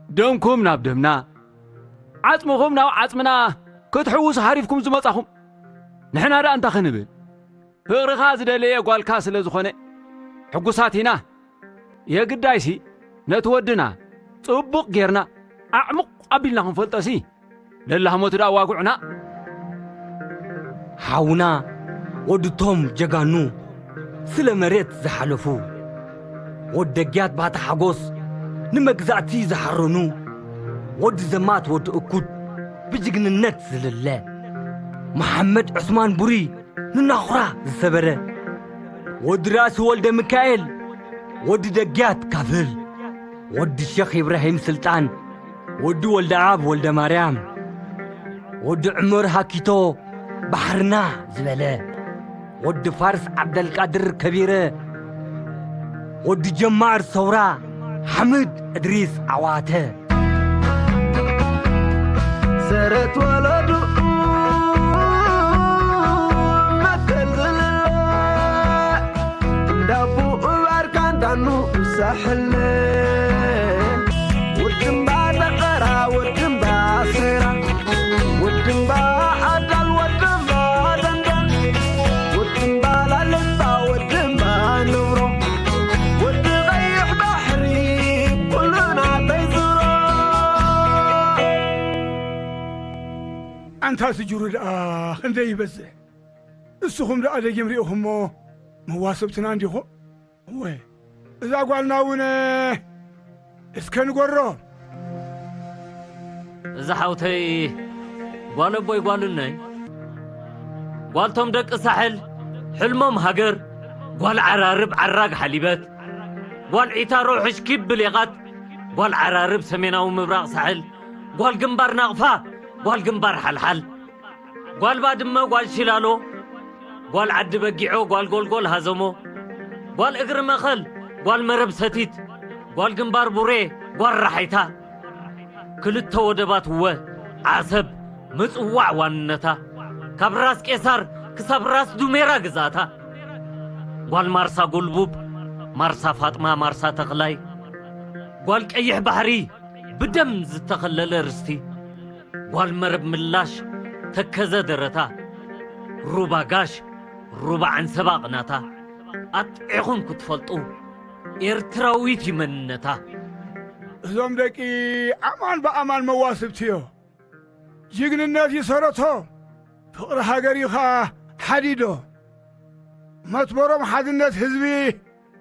ደምኩም ናብ ደምና፣ ዓጽምኹም ናብ ዓጽምና ክትሕውሱ ሃሪፍኩም ዝመጻኹም። ንሕና ደኣ እንታይ ክንብል? ፍቕርኻ ዝደለየ ጓልካ ስለ ዝኾነ ሕጉሳት ኢና። የግዳይሲ ነቲ ወድና ጽቡቕ ጌርና ኣዕሙቕ ኣቢልና ክንፈልጦሲ ለላህሞቱ ደኣ ዋጉዕና። ሓውና ወድቶም ጀጋኑ ስለ መሬት ዝሓለፉ፣ ወዲ ደግያት ባታ ሓጎስ ንመግዛእቲ ዝሓረኑ፣ ወዲ ዘማት ወዲ እኩት ብጅግንነት ዝልለ፣ መሓመድ ዑስማን ቡሪ ንናኹራ ዝሰበረ፣ ወዲ ራእሲ ወልደ ሚካኤል፣ ወዲ ደግያት ካፍል፣ ወዲ ሸኽ ኢብራሂም ስልጣን፣ ወዲ ወልደኣብ ወልደማርያም፣ ወዲ ዑመር ሃኪቶ ባሕርና ዝበለ፣ ወዲ ፋርስ ዓብደልቃድር ከቢረ፣ ወዲ ጀማር ሰውራ ሓምድ እድሪስ ዓዋተ። ሰረት ወለዱ መከል ዝልለ እንዳቡ እባርካ እንዳኑ ሳሕል ውድምባ ነቐራ፣ ውድምባ ስራ፣ ውድምባ ዓዳል፣ ውድምባ ደንደን፣ ውድምባ ላልባ፣ ውድምባ ንብሮ፣ ውዲ ቀይሕ ባሕሪ፣ ኩሉ ናተይ ዝሮ። ኣንታ ስጁሩ ደኣ ክንደይ ይበዝሕ? ንስኹም ደኣ ደጊም ርኢኹሞ መዋስብትና እንዲኹም? እወ፣ እዛ ጓልና እውን እስከ ንጎሮ። እዛ ሓውተይ ጓል ኣቦይ ጓል እነይ፣ ጓልቶም ደቂ ሳሕል፣ ሕልሞም ሃገር፣ ጓል ዓራርብ ዓራግ ሓሊበት፣ ጓል ዒታሮ ሕሽኪብ ብሌቓት፣ ጓል ዓራርብ ሰሜናዊ ምብራቕ ሳሕል፣ ጓል ግንባር ናቕፋ፣ ጓል ግንባር ሓልሓል፣ ጓል ባድመ፣ ጓል ሺላሎ፣ ጓል ዓዲ በጊዖ፣ ጓል ጎልጎል ሃዘሞ፣ ጓል እግሪ መኸል፣ ጓል መረብ ሰቲት፣ ጓል ግንባር ቡሬ፣ ጓል ራሓይታ፣ ክልተ ወደባት እወ ዓሰብ ምጽዋዕ ዋንነታ፣ ካብ ራስ ቄሳር ክሳብ ራስ ዱሜራ ግዛታ፣ ጓል ማርሳ ጉልቡብ፣ ማርሳ ፋጥማ፣ ማርሳ ተኽላይ፣ ጓል ቀይሕ ባሕሪ ብደም ዝተኸለለ ርስቲ፣ ጓል መረብ ምላሽ ተከዘ ደረታ፣ ሩባ ጋሽ ሩባ ዓንሰባ ቅናታ፣ ኣጥዒኹም ክትፈልጡ ኤርትራዊት እዩ መንነታ። እዞም ደቂ ኣማን ብኣማን መዋስብቲ እዮ። ጅግንነት እዩ ሰረቶ፣ ፍቕሪ ሃገር እዩ ኸኣ ሓዲዶ። መትበሮም ሓድነት ህዝቢ፣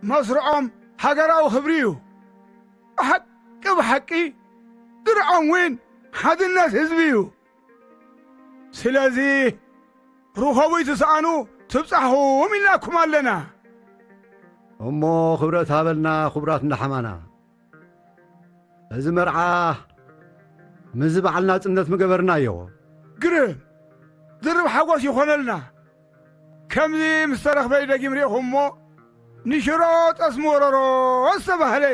መስርዖም ሃገራዊ ክብሪ እዩ። ብሓቂ ብሓቂ ድርዖም እውን ሓድነት ህዝቢ እዩ። ስለዚ ርኸቡ ይትስኣኑ ትብጻሕኹም ኢልናኩም ኣለና። እሞ ክብረት ሃበልና ክቡራት እንዳሓማና። እዚ መርዓ ምስዚ በዓል ናጽነት ምገበርናዮ። ግርም ድርብ ሓጎስ ይኾነልና። ከምዚ ምስ ተረኽበ ደጊም ርኢኹም እሞ ንሽሮ ጠስሚ ወረሮ ዝተባህለ።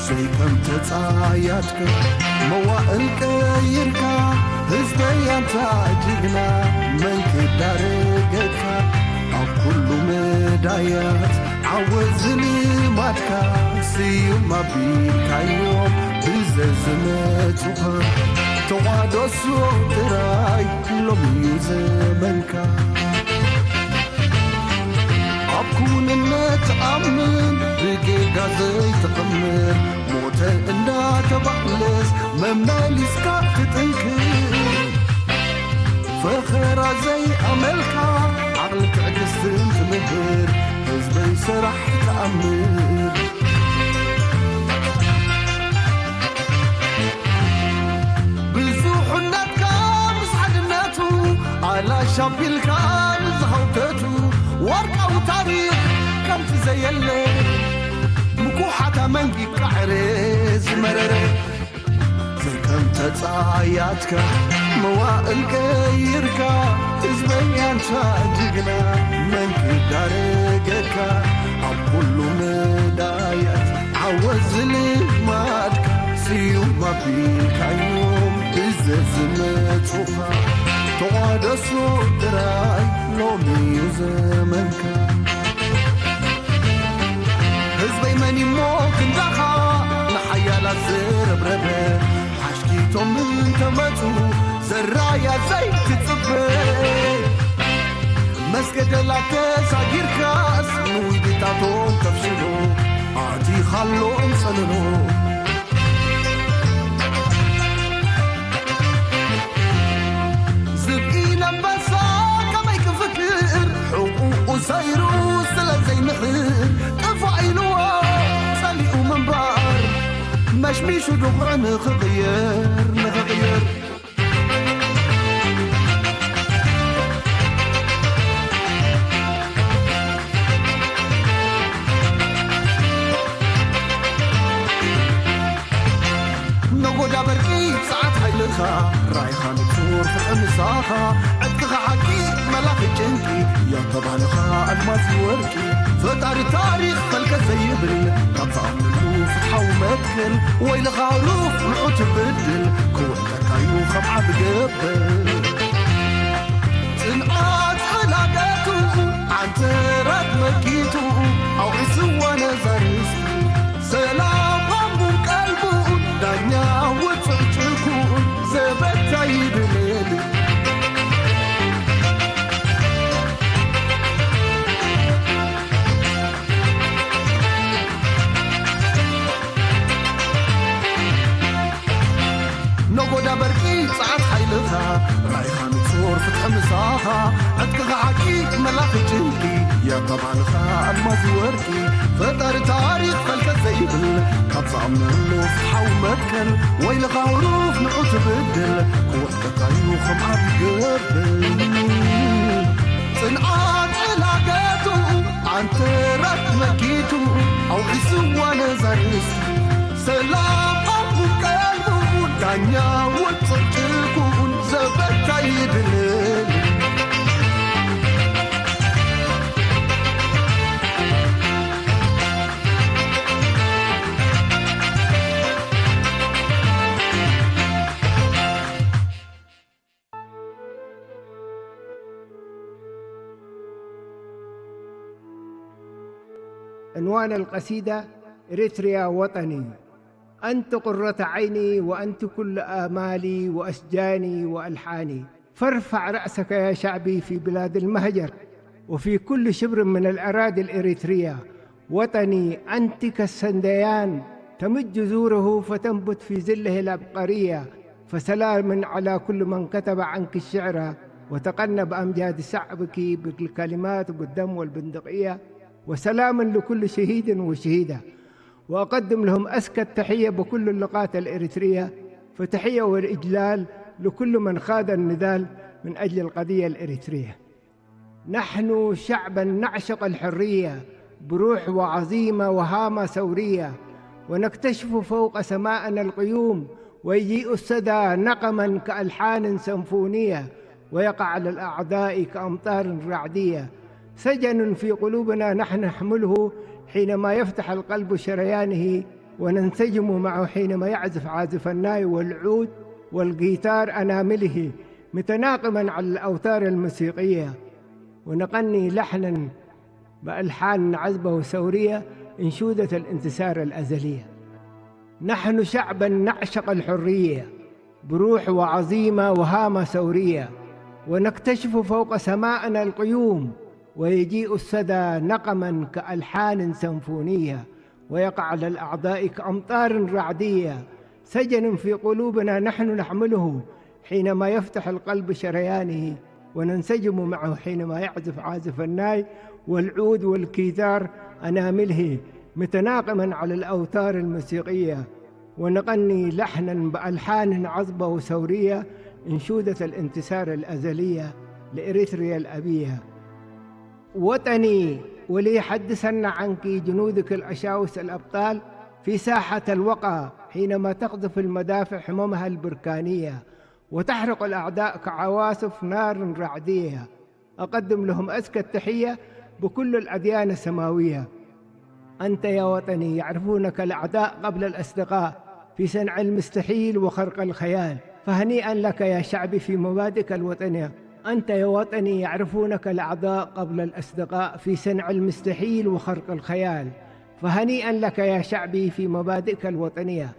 ዘይከም ተጻያድካ መዋእል ቀይርካ፣ ህዝበይ ኣንታ ጅግና መን ክዳረገካ፣ ኣብ ኩሉ መዳያት ዓወት ዝልማድካ፣ ስዩም ኣቢልካዮ ብዘዝመጹኻ፣ ተዋደሶ ጥራይ ሎሚ እዩ ዘመንካ። ኣብ ክውንነት ትኣምን ብጌጋ ዘይትቕምር፣ ሞተ እንዳተባህለስ መመሊስካ ትጥንክር። ፈኸራ ዘይኣመልካ ዓቕልን ትዕግስትን ትምህር፣ ህዝበይ ስራሕ ተኣምር። ብዙሕነትካ ምስ ሓድነቱ ኣላሽ ኣቢልካ ንዝሃውተቱ፣ ወርቃዊ ታሪኽ ከምቲ ዘየለ ምኩሓታ መንጊ ቃዕረ ዝመረረ። ዘይከም ተጻያትካ መዋእል ቀይርካ፣ ህዝበይ ኣንታ ጅግና መን ክዳረገካ፣ ኣብ ኩሉ መዳያት ዓወት ዝልማድካ፣ ስዩም ኣቢልካዮም ብዘዝመጹኻ፣ ተቋደሶ ጥራይ ሎሚ እዩ ዘመንካ። ህዝበይ መን እሞ ክንዳኻ ንሓያላት ዘረብረበ፣ ሓሽኪቶም እንተመጹ ዘራያ ዘይትጽበ። መስገደላት ተሳጊርካስ ንውዲታቶም ተፍሽሎ፣ ኣቲኻሎም ጸለሎ። ዝብኢ ኣንበሳ ከመይ ክፍክር፣ ሕቑኡ ሰይሩ ስለ ዘይምሕር፣ ጥፋእ ኢልዎ ጸሊኡ ምንባር፣ መሽሚሹ ድኹዒ ንኽቕየር፣ ንኽቕየር። ምሳኻ ዕጥቅኻ ሓቂ መላኺ ጭንቂ፣ ያተባህልኻ ኣልማዝ ወርቂ፣ ፈጣሪ ታሪኽ ፈልከት ዘይብል፣ ካብ ዝኣምንሉ ፍትሓዊ መትከል፣ ወይልኻ ሩፍ ንዑ ትብድል፣ ክወድቀካዩ ከም ዓቢ ገበል። ጽንዓት ሕላገቱ ዓንተራት መኪቱ፣ ኣውዒስዋ ነዛ ርስቲ፣ ሰላም ኣንቡን ቀልቡን፣ ዳኛ ውጽዕ ጭኩን፣ ዘበታ ይብለል። ነጎዳ በርቂ ጸዓት ሓይልኻ፣ ራኢኻ ንጹር ፍትሒ ምሳኻ፣ ዕጥቅኻ ሓቂ መላኺ ጭንቂ፣ ያተባህልኻ ኣልማዝ ወርቂ፣ ፈጣሪ ታሪኽ ፈልከት ዘይብል፣ ካብ ዝኣምነሉ ፍትሓዊ መትከል፣ ወይልኻ ህሩፍ ንዑ ትብድል፣ ክወድቀካዩ ከም ዓቢ ገበል። ጽንዓት ዕላገቱ፣ ዓንተራት መኪቱ፣ ኣውዒስዋ ነዛ ርስቲ፣ ሰላም ኣብ ቀልቡ፣ ዳኛ ውጽዕ ጭኩን፣ ዘበታ ይብለል። عنوان القصيدة: إريتريا وطني. أنت قرة عيني وأنت كل آمالي وأشجاني وألحاني. فارفع رأسك يا شعبي في بلاد المهجر وفي كل شبر من الأراضي الإريترية. وطني أنت كالسنديان تمج جذوره فتنبت في ظله العبقرية. فسلام على كل من كتب عنك الشعر وتقنى بأمجاد شعبك بالكلمات وبالدم والبندقية. وسلام لكل شهيد وشهيدة. وأقدم لهم أزكى التحية بكل اللقات الإريترية، فتحية والإجلال لكل من خاض النضال من أجل القضية الإريترية. نحن شعبا نعشق الحرية بروح وعزيمة وهامة ثورية، ونكتشف فوق سماءنا الغيوم، ويجيء الصدى نغما كألحان سمفونية، ويقع على الأعداء كأمطار رعدية. سجن في قلوبنا نحن نحمله، حينما يفتح القلب شريانه، وننسجم معه حينما يعزف عازف الناي والعود والغيتار أنامله، متناغما على الأوتار الموسيقية، ونغني لحنا بألحان عذبة وثورية، أنشودة الانتصار الأزلية. نحن شعبا نعشق الحرية بروح وعزيمة وهامة ثورية، ونكتشف فوق سماءنا الغيوم، ويجيء الصدى نغما كألحان سمفونية، ويقع على الأعداء كأمطار رعدية. سجن في قلوبنا نحن نحمله، حينما يفتح القلب شريانه، وننسجم معه حينما يعزف عازف الناي والعود والكيتار أنامله، متناغما على الأوتار الموسيقية، ونغني لحنا بألحان عذبة وثورية، أنشودة الانتصار الأزلية لإريتريا الأبية. وطني، وليحدثن عنك جنودك الأشاوس الأبطال في ساحة الوقا، حينما تقذف المدافع حممها البركانية وتحرق الأعداء كعواصف نار رعدية. أقدم لهم أزكى التحية بكل الأديان السماوية. أنت يا وطني يعرفونك الأعداء قبل الأصدقاء في صنع المستحيل وخرق الخيال، فهنيئا لك يا شعبي في مبادئك الوطنية. أنت يا وطني يعرفونك الأعداء قبل الأصدقاء في صنع المستحيل وخرق الخيال، فهنيئا لك يا شعبي في مبادئك الوطنية.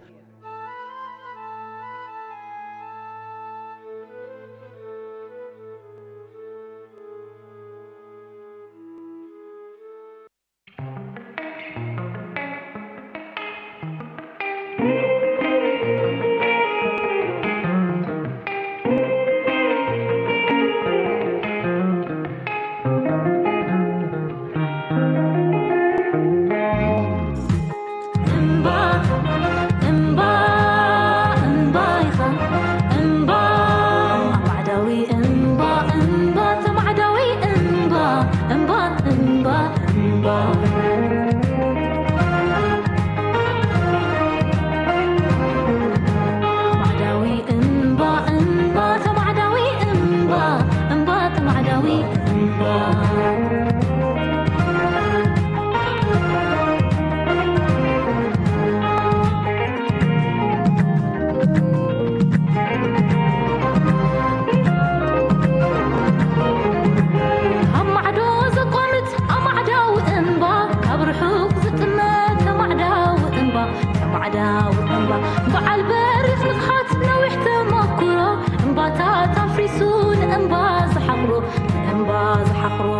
ኣብ ማዕዶ ዘቋምት ኣማዕዳዊ እምባ፣ ካብ ርሑቕ ዝጥመት ተማዕዳዊ እምባ፣ ተማዕዳዊ እምባ፣ በዓል በሪኽ ንቕሓት ነዊሕ ተመኩሮ፣ እምባታት ኣፍሪሱ ንእምባ ዝሓቑሮ፣ ንእምባ ዝሓቑሮ።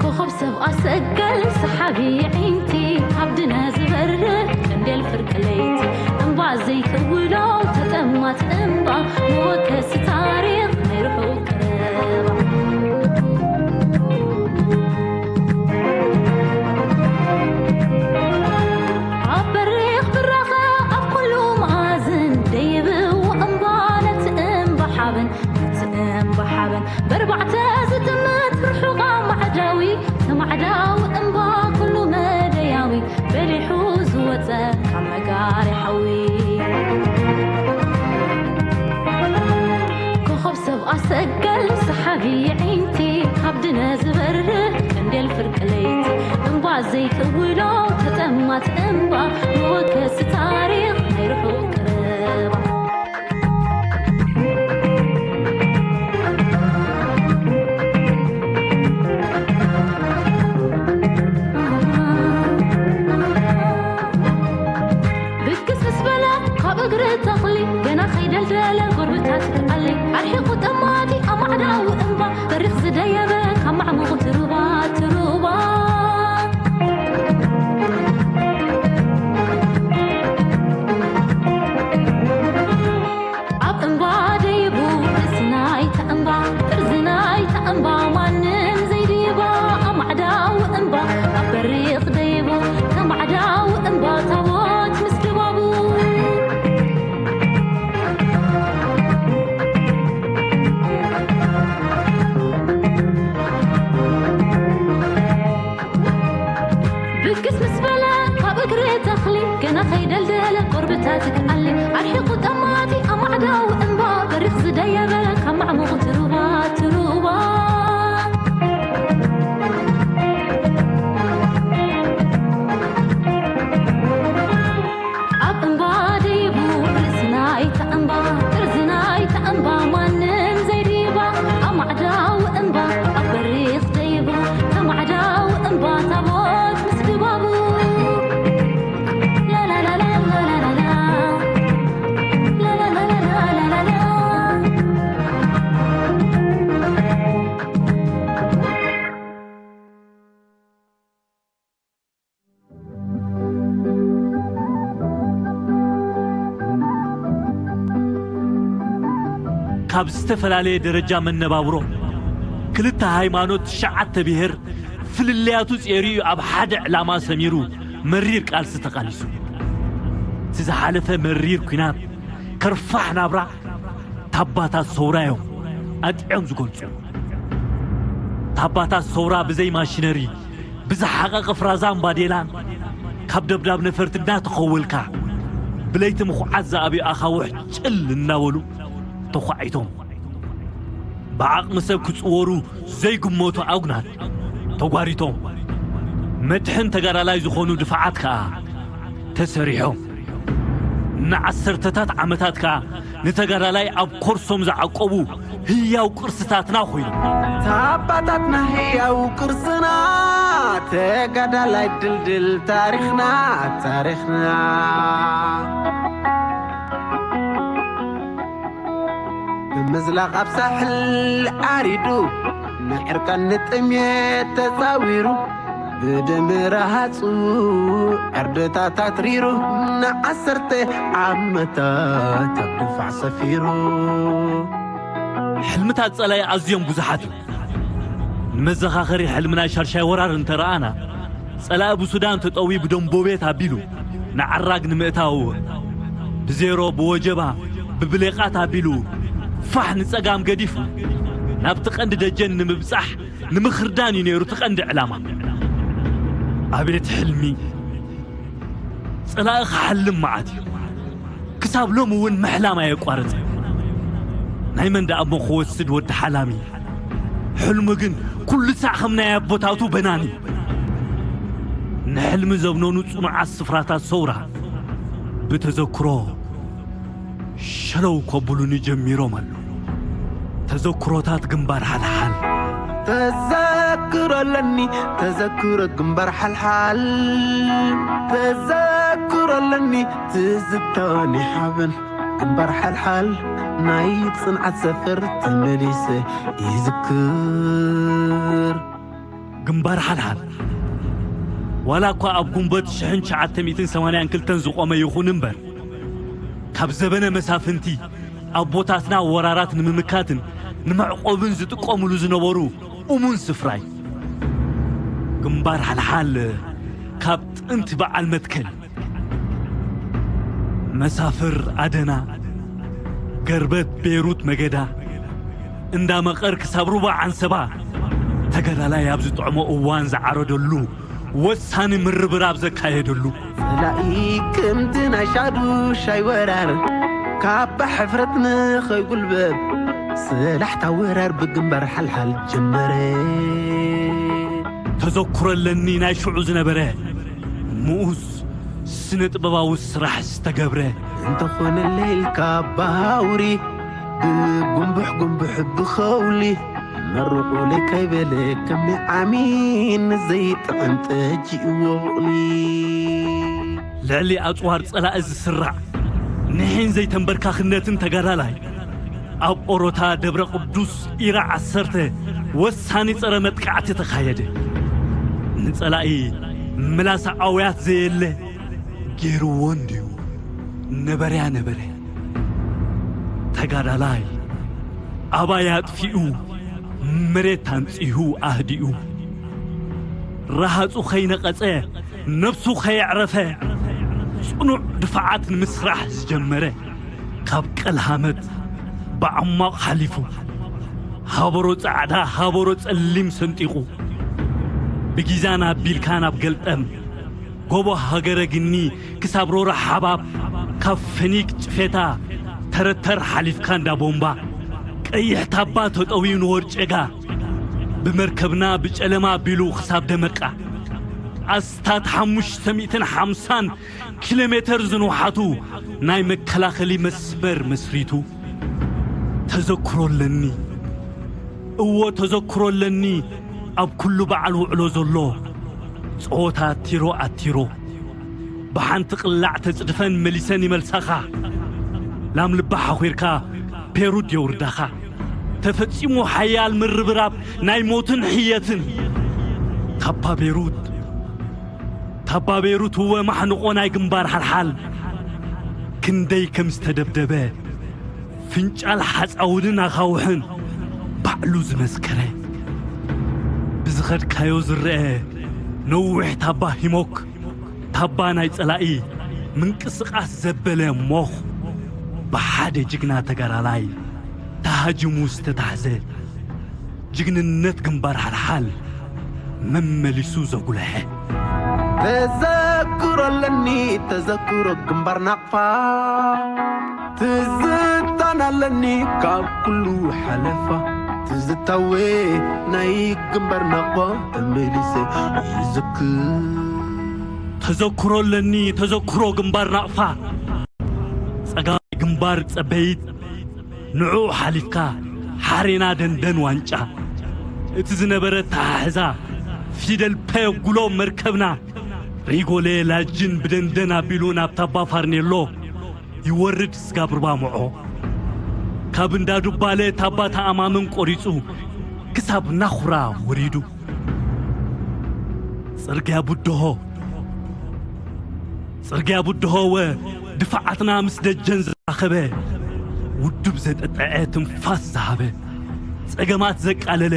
ኮኸብ ሰብ ኣሰገል ሰሓቢ ዕንቲ፣ ካብ ድነ ዝበርህ ቀንዴል ፍርቂ ለይቲ፣ እምባ ዘይክውሎ ተጠማት እምባ፣ መወከሲ ታሪኽ ናይ ርሑቕ ቀረባ። ኣብ በሪኽ ብራኸ ኣብ ኩሉ መኣዝን ደይብዎ እምባ፣ ነቲ እምባ ሓበን፣ ነቲ እምባ ሓበን። በርባዕተ ዝጥምት ርሑቕ ኣማዕዳዊ፣ ተማዕዳዊ እምባ ኩሉ መደያዊ፣ በሊሑ ዝወፀ ካብ መጋሪ ሓዊ። ኮኸብ ሰብ ኣሰገል ሰሓቢ ዕንቲ፣ ካብ ድነ ዝበርህ ቀንዴል ፍርቂ ለይቲ፣ እምባ ዘይክውሎ ተጠማት እምባ፣ መወከሲ ታሪኽ ናይ ርሑቕ ቀረባ። ብግስ ምስ በለ ካብ እግሪ ተኽሊ፣ ገና ከይደልደለ ጎርብታት ክኣሊ፣ ኣርሒቑ ጠማቲ ኣማዕዳዊ እምባ፣ በሪኽ ዝደየበ ካብ ማዕሙቕ ትሩባ፣ ትሩባ። ኣብ እምባ ደይቡ ርእሲ ናይታ እምባ፣ ጥርዚ ናይታ እምባ ማንም ዘይድይባ፣ ኣማዕዳዊ እምባ ኣብ በሪኽ ደይቡ፣ ተማዕዳዊ እምባ ታቦት ምስ ድባቡ። ብግስ ምስ በለ ካብ እግሪ ተኽሊ፣ ገና ከይደልደለ ቆርብታት ክኣሊ፣ ኣርሒቑ ጠማቲ ኣማዕዳዊ እምባ፣ በሪኽ ዝደየበ ካብ ማዕሙቕ ትሩባ፣ ትሩባ። ኣብ እምባ ደይቡ ርእሲ ናይታ እምባ፣ ጥርዚ ናይታ እምባ ማንም ዘይድይባ፣ ኣማዕዳዊ እምባ ኣብ በሪኽ ደይቡ፣ ተማዕዳዊ እምባ ታቦት ምስ ድባቡ። ላላላላላላላ፣ ላላላላላላላ። ካብ ዝተፈላለየ ደረጃ መነባብሮ፣ ክልተ ሃይማኖት፣ ትሽዓተ ብሔር፣ ፍልልያቱ ጼርዩ ኣብ ሓደ ዕላማ ሰሚሩ መሪር ቃልሲ ተቓሊሱ። እቲ ዝሓለፈ መሪር ኲናት፣ ከርፋሕ ናብራ፣ ታባታት ሰውራ እዮም ኣጥዕዮም ዝገልጹ። ታባታት ሰውራ ብዘይ ማሽነሪ፣ ብዝሓቐቐ ፍራዛን ባዴላን፣ ካብ ደብዳብ ነፈርቲ እናተኸወልካ፣ ብለይቲ ምኹዓት ዝኣብዩ ኣኻውሕ ጭል እናበሉ ተዃዒቶም። ብዓቕሚ ሰብ ክጽወሩ ዘይግመቱ ኣጉናት ተጓሪቶም። መድሕን ተጋዳላይ ዝኾኑ ድፋዓት ከኣ ተሰሪሖም። ንዓሰርተታት ዓመታት ከኣ ንተጋዳላይ ኣብ ኮርሶም ዝዓቆቡ ህያው ቅርስታትና ኮይኖም። ታባታትና ህያው ቅርስና፣ ተጋዳላይ ድልድል ታሪኽና፣ ታሪኽና። ብምዝላቕ ኣብ ሳሕል ዓሪዱ፣ ንዕርቃን ንጥሜት ተጻዊሩ፣ ብደም ረሃጹ ዕርድታት ኣትሪሩ፣ ንዓሰርተ ዓመታት ኣብ ድፋዕ ሰፊሩ። ሕልምታት ጸላኢ ኣዝዮም ብዙሓት እዮም። ንመዘኻኸሪ ሕልሚ ናይ ሻድሻይ ወራር እንተ ረኣና፣ ጸላኢ ብሱዳን ተጠውዩ ብደንቦቤት ኣቢሉ ንዓራግ ንምእታው፣ ብዜሮ፣ ብወጀባ፣ ብብሌቓት ኣቢሉ ፋሕ ንጸጋም ገዲፉ ናብቲ ቀንዲ ደጀን ንምብጻሕ ንምኽርዳን እዩ ነይሩ እቲ ቀንዲ ዕላማ። ኣቤት ሕልሚ! ጸላኢ ክሓልም መዓት እዩ። ክሳብ ሎሚ እውን ምሕላም ኣየቋረጸ። ናይ መን ደኣ እሞ ክወስድ ወዲ ሓላሚ? ሕልሙ ግን ኩሉ ሳዕ ከም ናይ ኣቦታቱ በናኒ። ንሕልሚ ዘብነኑ ጽኑዓት ስፍራታት ሰውራ ብተዘክሮ ሸለው ከብሉኒ ጀሚሮም ኣለዉ። ተዘክሮታት ግንባር ሓልሓል። ተዘክሮ ኣለኒ፣ ተዘክሮ ግንባር ሓልሓል። ተዘክሮ ኣለኒ፣ ትዝታን ይሓብን ግንባር ሓልሓል። ናይ ጽንዓት ሰፈር ተመሊሰ ይዝክር። ግንባር ሓልሓል፣ ዋላ እኳ ኣብ ጉንበት ሽሕን ትሽዓተ ሚእትን ሰማንያን ክልተን ዝቖመ ይኹን እምበር፣ ካብ ዘበነ መሳፍንቲ ኣቦታትና ወራራት ንምምካትን ንመዕቆብን ዝጥቀሙሉ ዝነበሩ እሙን ስፍራይ። ግንባር ሓልሓል ካብ ጥንቲ በዓል መትከል፣ መሳፍር ኣደና፣ ገርበት ቤይሩት መገዳ፣ እንዳ መቐር ክሳብ ሩባ ዓንሰባ፣ ተጋዳላይ ኣብ ዝጥዕሞ እዋን ዝዓረደሉ፣ ወሳኒ ምርብራብ ዘካየደሉ። ጸላኢ ከምቲ ናይ ሻዱሻይ ወራር፣ ካባ ሕፍረት ንኸይጉልበት፣ ሰላሕታ ወራር ብግንባር ሓልሓል ጀመረ። ተዘክሮ ኣለኒ ናይ ሽዑ ዝነበረ፣ ምኡዝ ስነ ጥበባዊ ስራሕ ዝተገብረ። እንተኾነለይ ኢልካ ባውሪ፣ ብጉንቡሕ ጉንቡሕ ብኸውሊ፣ መርቑለይ ከይበለ ከም ንዓሚን ዘይጥዕም ጠጅ ይወቕሊ። ልዕሊ ኣጽዋር ጸላኢ ዝስራዕ ንሒን ዘይተንበርካኽነትን ተጋዳላይ፣ ኣብ ኦሮታ ደብረ ቅዱስ ኢራ ዓሰርተ ወሳኒ ጸረ መጥቃዕቲ ተኻየደ። ንጸላኢ ምላስ ኣውያት ዘየለ ገይርዎ እንድዩ። ነበረያ ነበረ። ተጋዳላይ ኣባይ ኣጥፊኡ፣ መሬት ኣንጺሁ ኣህዲኡ፣ ረሃጹ ከይነቐጸ፣ ነብሱ ከየዕረፈ፣ ጽኑዕ ድፋዓት ንምስራሕ ዝጀመረ፣ ካብ ቀልሃመት ብዓሟቕ ሓሊፉ፣ ሃበሮ ጻዕዳ፣ ሃበሮ ጸሊም ሰንጢቑ፣ ብጊዛን ኣቢልካ ናብ ገልጠም፣ ጎቦ ሃገረ ግኒ ክሳብ ሮራ ሓባብ፣ ካብ ፈኒግ ጭፌታ ተረተር ሓሊፍካ እንዳ ቦምባ፣ ቀይሕ ታባ ተጠውዩ ንወርጨጋ፣ ብመርከብና ብጨለማ ኣቢሉ ክሳብ ደመቃ፣ ኣስታት ሓሙሽተ ሚእትን ሓምሳን ኪሎ ሜተር ዝንውሓቱ ናይ መከላኸሊ መስመር መስሪቱ። ተዘክሮ ኣለኒ፣ እዎ ተዘክሮ ኣለኒ፣ ኣብ ኩሉ በዓል ውዕሎ ዘሎ ጸወታ ቲሮ ኣቲሮ። ብሓንቲ ቅላዕ ተጽድፈን መሊሰን ይመልሳኻ። ላም ልባ ሓኺርካ ፔሩድ የውርዳኻ። ተፈጺሙ ሓያል ምርብራብ ናይ ሞትን ሕየትን። ታባ ቤሩት፣ ታባ ቤሩት እወ ማሕንቖ ናይ ግንባር ሓልሓል። ክንደይ ከም ዝተደብደበ ፍንጫል ሓጻውድን ኣኻውሕን ባዕሉ ዝመስከረ። ብዝኸድካዮ ዝረአ ነዊሕ ታባ ሂሞክ፣ ታባ ናይ ጸላኢ ምንቅስቓስ ዘበለ ሞኽ፣ ብሓደ ጅግና ተጋዳላይ ተሃጅሙ ዝተታሕዘ፣ ጅግንነት ግንባር ሓልሓል መመሊሱ ዘጉልሐ። ተዘክሮ ኣለኒ፣ ተዘክሮ ግንባር ናቕፋ። ትዝታን ኣለኒ ካብ ኩሉ ሓለፋ። ትዝታወ ናይ ግንባር ናቕፋ ተመሊሰ ይዝክር። ተዘክሮ ኣለኒ፣ ተዘክሮ ግንባር ናቕፋ። ጸጋማይ ግንባር ጸበይት፣ ንዕኡ ሓሊፍካ ሓሬና ደንደን ዋንጫ። እቲ ዝነበረ ተሓሕዛ ፊደል ፐ የጉሎ መርከብና፣ ሪጎሌ ላጅን ብደንደን ኣቢሉ ናብ ታባ ፋርኔሎ ይወርድ ስጋብ ሩባ ምዖ። ካብ እንዳ ዱባለ ታባ ተኣማምን ቆሪጹ ክሳብ ናኹራ ወሪዱ። ጽርግያ ቡድሆ፣ ጽርግያ ቡድሆ ወ ድፋዓትና ምስ ደጀን ዘራኸበ፣ ውድብ ዘጠጠዐ ትንፋስ ዝሃበ፣ ጸገማት ዘቃለለ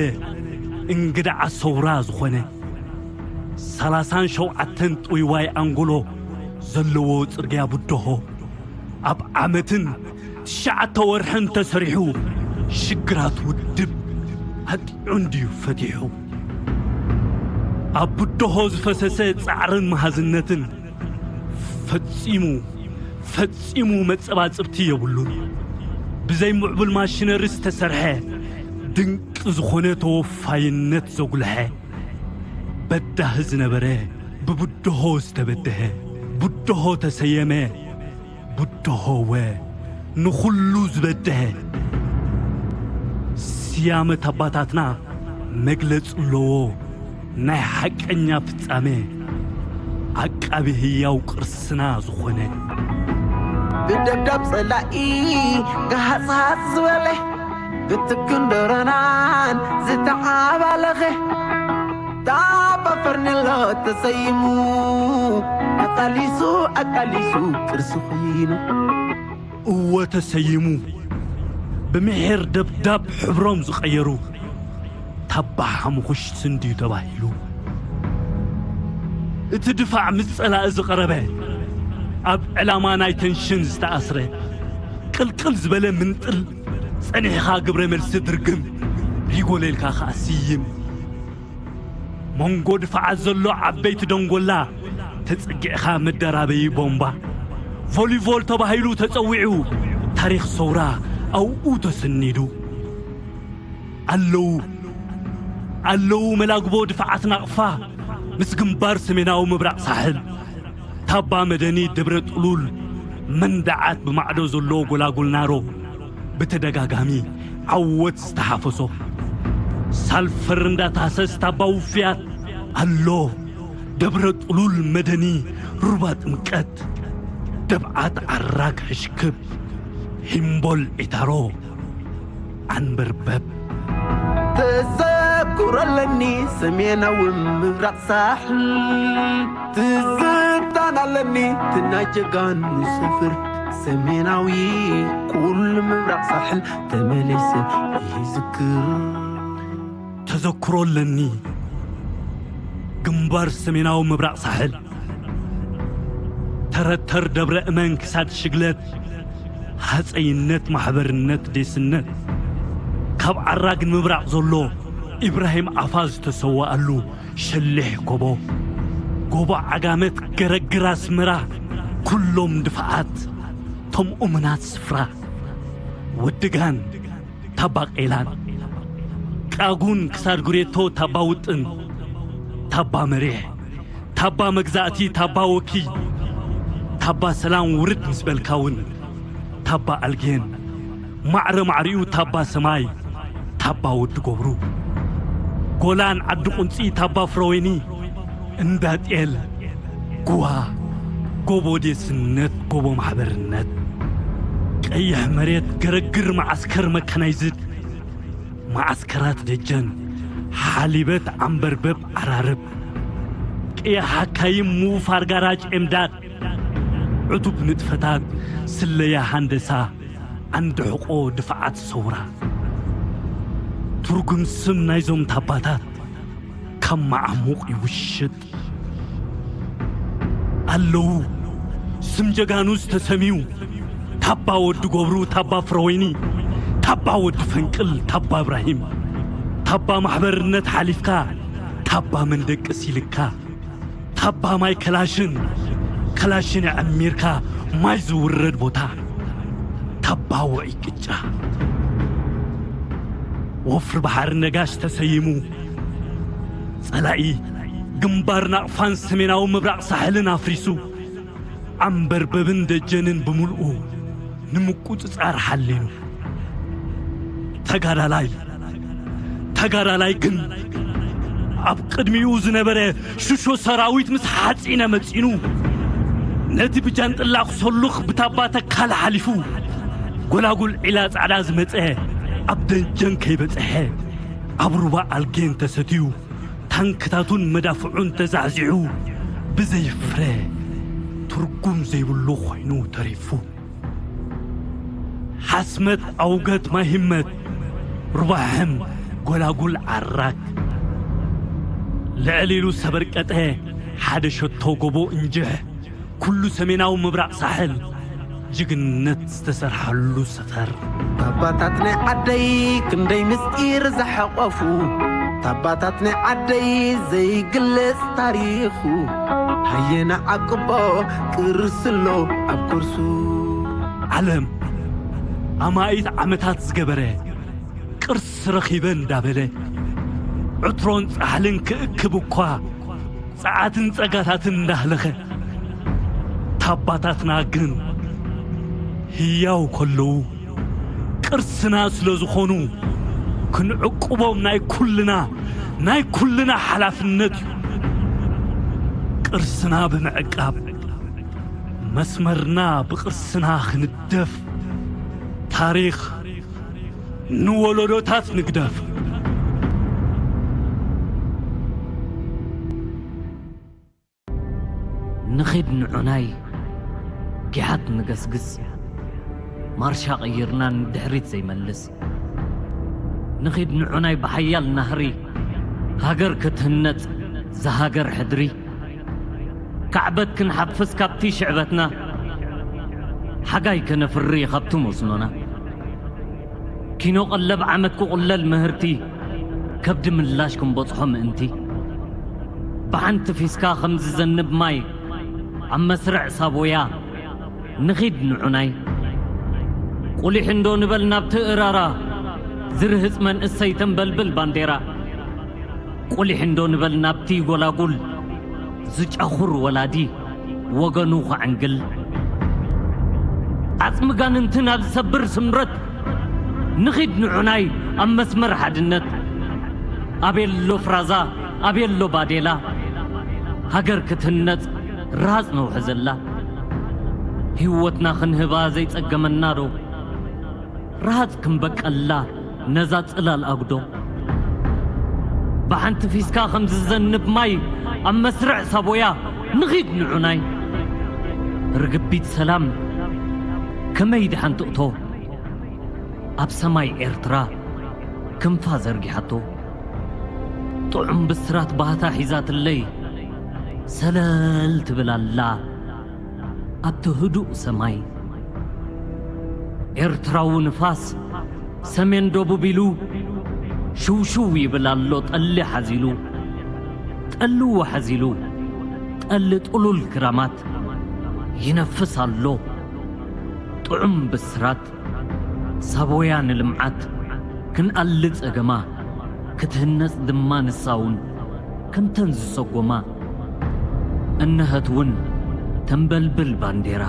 እንግድዓ ሰውራ ዝኾነ፣ ሰላሳን ሸውዓተን ጥውይዋይ ኣንጎሎ ዘለዎ ጽርግያ ቡድሆ፣ ኣብ ዓመትን ትሽዓተ ወርሕን ተሰሪሑ፣ ሽግራት ውድብ ኣጢዑ እንድዩ ፈቲሑ። ኣብ ብድሆ ዝፈሰሰ ጻዕርን መሃዝነትን ፈጺሙ፣ ፈጺሙ መጸባጽብቲ የብሉን። ብዘይ ምዕቡል ማሽነሪ ዝተሰርሐ፣ ድንቂ ዝኾነ ተወፋይነት ዘጉልሐ፣ በዳሂ ዝነበረ ብብድሆ ዝተበደሀ፣ ብድሆ ተሰየመ። ብድሆ ወ ንኹሉ ዝበደሀ። ስያመ ታባታትና መግለጺ ኣለዎ፣ ናይ ሓቀኛ ፍጻመ፣ ዓቃቢ ህያው ቅርስና ዝኾነ። ብደብዳብ ጸላኢ ገሃጽሃጽ ዝበለ፣ ብትክን ደረናን ዝተዓባለኸ፣ ታባ ፈርኔሎ ተሰይሙ፣ ኣቃሊሱ ኣቃሊሱ ቅርሲ ኾይኑ። እወ ተሰይሙ፣ ብምሒር ደብዳብ ሕብሮም ዝቐየሩ፣ ታባ ሓሙኹሽ ስንድዩ ተባሂሉ። እቲ ድፋዕ ምስ ጸላኢ ዝቐረበ፣ ኣብ ዕላማ ናይ ተንሽን ዝተኣስረ፣ ቅልቅል ዝበለ ምንጥል፣ ጸኒሕኻ ግብረ መልሲ ድርግም፣ ሪጎሌልካ ከኣ ስይም። መንጎ ድፋዓት ዘሎ ዓበይቲ ደንጎላ፣ ተጸጊዕኻ መደራበዪ ቦምባ፣ ቮሊቮል ተባሂሉ ተጸዊዑ፣ ታሪኽ ሰውራ ኣብኡ ተሰኒዱ። ኣለዉ፣ ኣለዉ መላግቦ ድፋዓት ናቕፋ፣ ምስ ግንባር ሰሜናዊ ምብራቕ ሳሕል፣ ታባ መደኒ ደብረ ጥሉል፣ መንደዓት ብማዕዶ ዘሎ ጎላጉል ናሮ፣ ብተደጋጋሚ ዓወት ዝተሓፈሶ፣ ሳልፈር እንዳታህሰስ ታባ ውፍያት፣ ኣሎ ደብረ ጥሉል መደኒ፣ ሩባ ጥምቀት፣ ደብዓት ዓራግ ሕሽክብ፣ ሂምቦል ዒታሮ፣ ዓንበርበብ። ተዘክሮ ኣለኒ ሰሜናዊ ምብራቕ ሳሕል፣ ትዝታን ኣለኒ ትናይ ጀጋኑ ሰፍር፣ ሰሜናዊ ኩሉ ምብራቕ ሳሕል ተመሊሰ ይዝክር። ተዘክሮ ኣለኒ ግንባር ሰሜናዊ ምብራቕ ሳሕል፣ ተረተር ደብረ እመን ክሳድ ሽግለት፣ ሃፀይነት ማሕበርነት ዴስነት፣ ካብ ዓራግ ንምብራቕ ዘሎ ኢብራሂም ዓፋ ዝተሰወኣሉ ሸሊሕ ጎቦ፣ ጎቦ ዓጋመት ገረግር ኣስመራ፣ ኩሎም ድፋዓት ቶም እሙናት ስፍራ፣ ወዲ ጋን ታባ ቄላን፣ ቃጉን ክሳድ ጉሬቶ ታባ ውጥን፣ ታባ መሪሕ፣ ታባ መግዛእቲ፣ ታባ ወኪ፣ ታባ ሰላም ውርድ ምስ በልካ እውን፣ ታባ ኣልጌን፣ ማዕረ ማዕሪኡ ታባ ሰማይ፣ ታባ ወዲ ገብሩ፣ ጎላን ዓዲ ቁንፂ፣ ታባ ፍረወይኒ፣ እንዳ ጤል፣ ጉዋ፣ ጎቦ ዴስነት፣ ጎቦ ማሕበርነት፣ ቀይሕ መሬት፣ ገረግር መዓስከር መካናይዝድ፣ መዓስከራት ደጀን፣ ሓሊበት፣ ዓምበርበብ፣ ዓራርብ፣ ቅያ ሓካይም፣ ምውፋር ጋራጅ፣ ኤምዳድ፣ ዕቱብ ንጥፈታት፣ ስለያ ሃንደሳ፣ ዓንዲ ሕቆ ድፍዓት ሰውራ። ትርጉም ስም ናይዞም ታባታት ካብ መዓሙቕ ይውሽጥ። ኣለዉ ስም ጀጋኑ ዝተሰምዩ፣ ታባ ወዲ ገብሩ፣ ታባ ፍረወይኒ፣ ታባ ወዲ ፈንቅል፣ ታባ እብራሂም፣ ታባ ማሕበርነት ሓሊፍካ፣ ታባ መንደቅስ ኢልካ፣ ታባ ማይ ከላሽን፣ ከላሽን ኣዕሚርካ ማይ ዝውረድ ቦታ፣ ታባ ውዑይ ቅጫ። ወፍሪ ባሕሪ ነጋሽ ተሰይሙ፣ ጸላኢ ግንባር ናቕፋን ሰሜናዊ ምብራቕ ሳሕልን ኣፍሪሱ፣ ዓምበርበብን ደጀንን ብምልኡ ንምቁጽጻር ሓሊኑ። ተጋዳላይ፣ ተጋዳላይ ግን ኣብ ቅድሚኡ ዝነበረ ሽሾ ሰራዊት ምስ ሓጺነ መጺኑ፣ ነቲ ብጃንጥላ ክሰሉኽ ብታባ ተካል ሓሊፉ፣ ጎላጉል ዒላ ጻዕዳ ዝመጸ ኣብ ደጀን ከይበጽሐ፣ ኣብ ሩባ ኣልጌን ተሰትዩ፣ ታንክታቱን መዳፍዑን ተዛዕዚዑ፣ ብዘይ ፍረ ትርጉም ዘይብሉ ኮይኑ ተሪፉ። ሓስመት፣ ኣውገት፣ ማይ ህመት፣ ሩባ ሕም፣ ጎላጉል፣ ዓራግ፣ ልዕል ኢሉ ሰበርቀጠ፣ ሓደ ሸቶ፣ ጎቦ እንጅሕ፣ ኩሉ ሰሜናዊ ምብራቕ ሳሕል ጅግንነት ዝተሰርሓሉ ሰፈር። ታባታት ናይ ዓደይ ክንደይ ምስጢር ዝሓቆፉ፣ ታባታት ናይ ዓደይ ዘይግለጽ ታሪኹ፣ ሃየና ዓቅቦ ቅርሲ ኣሎ ኣብ ከርሱ። ዓለም፣ ኣማኢት ዓመታት ዝገበረ፣ ቅርሲ ረኺበ እንዳበለ፣ ዕትሮን ጻሕልን ክእክብ እኳ ጸዓትን ጸጋታትን እንዳህለኸ፣ ታባታትና ግን ህያው ከለዉ፣ ቅርስና ስለ ዝኾኑ፣ ክንዕቅቦም ናይ ኩልና፣ ናይ ኩልና ሓላፍነት እዩ። ቅርስና ብምዕቃብ፣ መስመርና ብቕርስና ክንደፍ፣ ታሪኽ ንወለዶታት ንግደፍ። ንኺድ ንዑናይ፣ ጊሓት ንገስግስ፣ ማርሻ ቀይርና ንድሕሪት ዘይመልስ። ንኺድ ንዑናይ፣ ብሓያል ናህሪ ሃገር ክትህነጽ፣ ዝሃገር ሕድሪ። ካዕበት ክንሓፍስ ካብቲ ሽዕበትና፣ ሓጋይ ከነፍሪ ካብቲ መስኖና። ኪኖ ቀለብ ዓመት ክቑለል ምህርቲ፣ ከብዲ ምላሽ ክንበጽሖ ምእንቲ። ብሓንቲ ፊስካ ከም ዝዘንብ ማይ፣ ኣብ መስርዕ ሳቦያ ንኺድ ንዑናይ። ቁሊሕ እንዶ ንበል ናብቲ እራራ፣ ዝርህጽ መንእሰይ ተንበልብል ባንዴራ። ቁሊሕ እንዶ ንበል ናብቲ ጎላጉል፣ ዝጨኹር ወላዲ ወገኑ ኸዐንግል። ዓጽሚ ጋንንቲ ናብ ዝሰብር ስምረት፣ ንኺድ ንዑናይ ኣብ መስመር ሓድነት። ኣቤሎ ፍራዛ፣ ኣቤሎ ባዴላ፣ ሃገር ክትህነጽ ርሃጽ ነውሐ ዘላ። ህይወትና ክንህባ ዘይጸገመና ዶ? ረሃጽ ክንበቀላ ነዛ ጽላል ኣጉዶ። ብሓንቲ ፊስካ ከም ዝዘንብ ማይ ኣብ መስርዕ ሳቦያ ንኺድ ንዑናይ። ርግቢት ሰላም ከመይ ድሓን ትእቶ? ኣብ ሰማይ ኤርትራ ክንፋ ዘርጊሓቶ። ጥዑም ብስራት ባህታ ሒዛትለይ ሰለል ትብል ኣላ። ኣብቲ ህዱእ ሰማይ ኤርትራዊ ንፋስ ሰሜን ደቡብ ኢሉ ሽውሽው ይብል ኣሎ። ጠሊ ሓዚሉ፣ ጠሊ ወሓዚሉ፣ ጠሊ ጥሉል ክራማት ይነፍስ ኣሎ። ጥዑም ብስራት ሳቦያ ንልምዓት ክንኣሊ ጸገማ፣ ክትህነጽ ድማ ንሳ እውን ከምተን ዝሰጎማ። እነሀት እውን ተንበልብል ባንዴራ።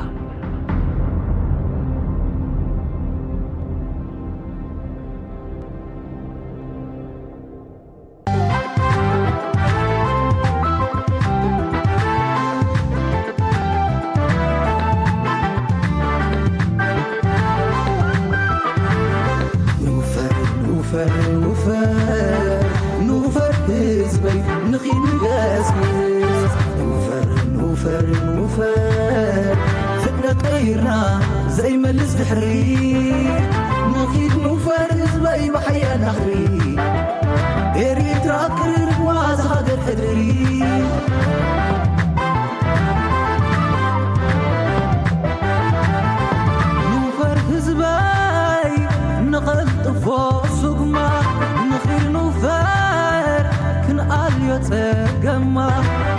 ንውፈር፣ ንውፈር፣ ንውፈር፣ ንውፈር ህዝበይ ንኺድ ንገስግስ። ንውፈር፣ ንውፈር፣ ንውፈር፣ ፍጥነት ቀይርና ዘይመልስ ድሕሪ። ንኺድ ንውፈር ህዝበይ ብሓያል ናኽሪ። ኤሪትራ ቅርርብዋ ዝሃገር ሕድሪ። ንውፈር ህዝበይ ንቐልጥፎ ሱግማ። ንኺድ ንውፈር ክንኣልዮ ጸገማ።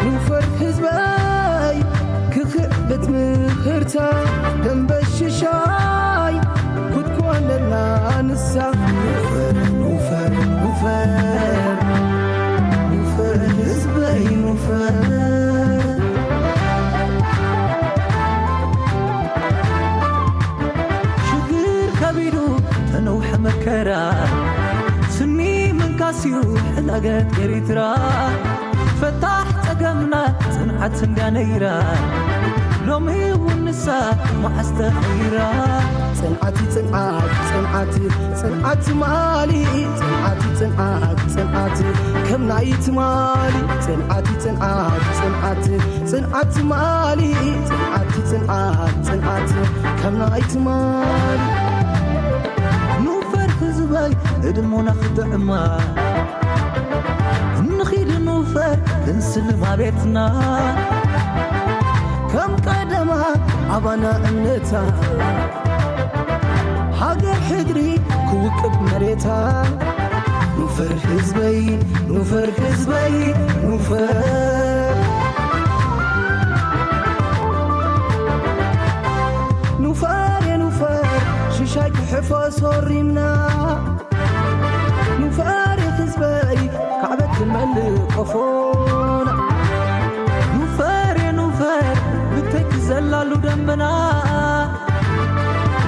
ንውፈር ህዝበይ ክኽእ ብትምህርታ ደንበ ሽሻይ ክትኮነና ንሳ። ንውፈር፣ ንውፈር፣ ንውፈር፣ ንውፈር ህዝበይ ንውፈር። ሽግር ከቢዱ ተነውሐ መከራ፣ ስኒ ምንካስዩ ሕላገት ኤሪትራ። ፈታሕ ጸገምና ጽንዓት እንድያ ነይራ፣ ሎሚ እውን ንሳ መዓስ ተቐይራ። ጽንዓት፣ ጽንዓት፣ ጽንዓት፣ ጽንዓት ትማሊ። ጽንዓት፣ ጽንዓት፣ ጽንዓት፣ ከም ናይ ትማሊ። ጽንዓት፣ ጽንዓት፣ ጽንዓት፣ ጽንዓት ትማሊ። ጽንዓት፣ ጽንዓት፣ ጽንዓት፣ ከም ናይ ትማሊ። ንውፈር ህዝበይ እድሞና ክጥዕማ። ንኺድ ንውፈር ክንስልም ኣቤትና። ከም ቀደማ ኣባና እምነታ። ሃገር ሕድሪ ክውቅብ መሬታ። ንውፈር ህዝበይ፣ ንውፈር ህዝበይ፣ ንውፈር። ንውፈር የንውፈር ሽሻይ ክሕፍ ፈሶሪምና ኑፈር ህዝበይ ካዕበት ትመልእ ቆፎና። ኑፈር ኑፈር ብተኪ ዘላሉ ደንበና።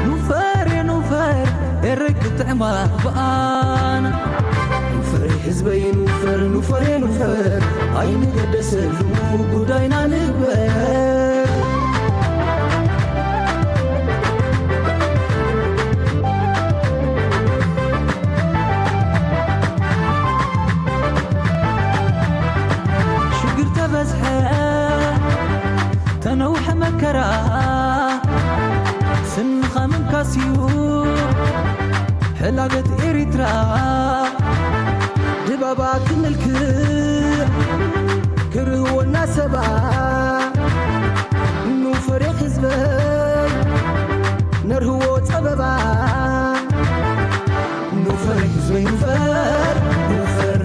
ኑፈር ኑፈር ኤረይ ክጥዕማ ብኣና። ኑፈር ህዝበይ ኑፈር ኑፈር ኑፈር ኣይንገደሰሉ ጉዳይና ንግበር። ሽግር ተበዝሐ ተነውሐ መከራ ስንኻ ምንካስዩ ሕላገት ኤሪትራ ድባባ ክምልክዕ ክርህወና ሰባ ኑፈሬ ህዝበይ ነርህዎ ጸበባ ኑፈሬ ህዝበይ ኑፈር ኑፈር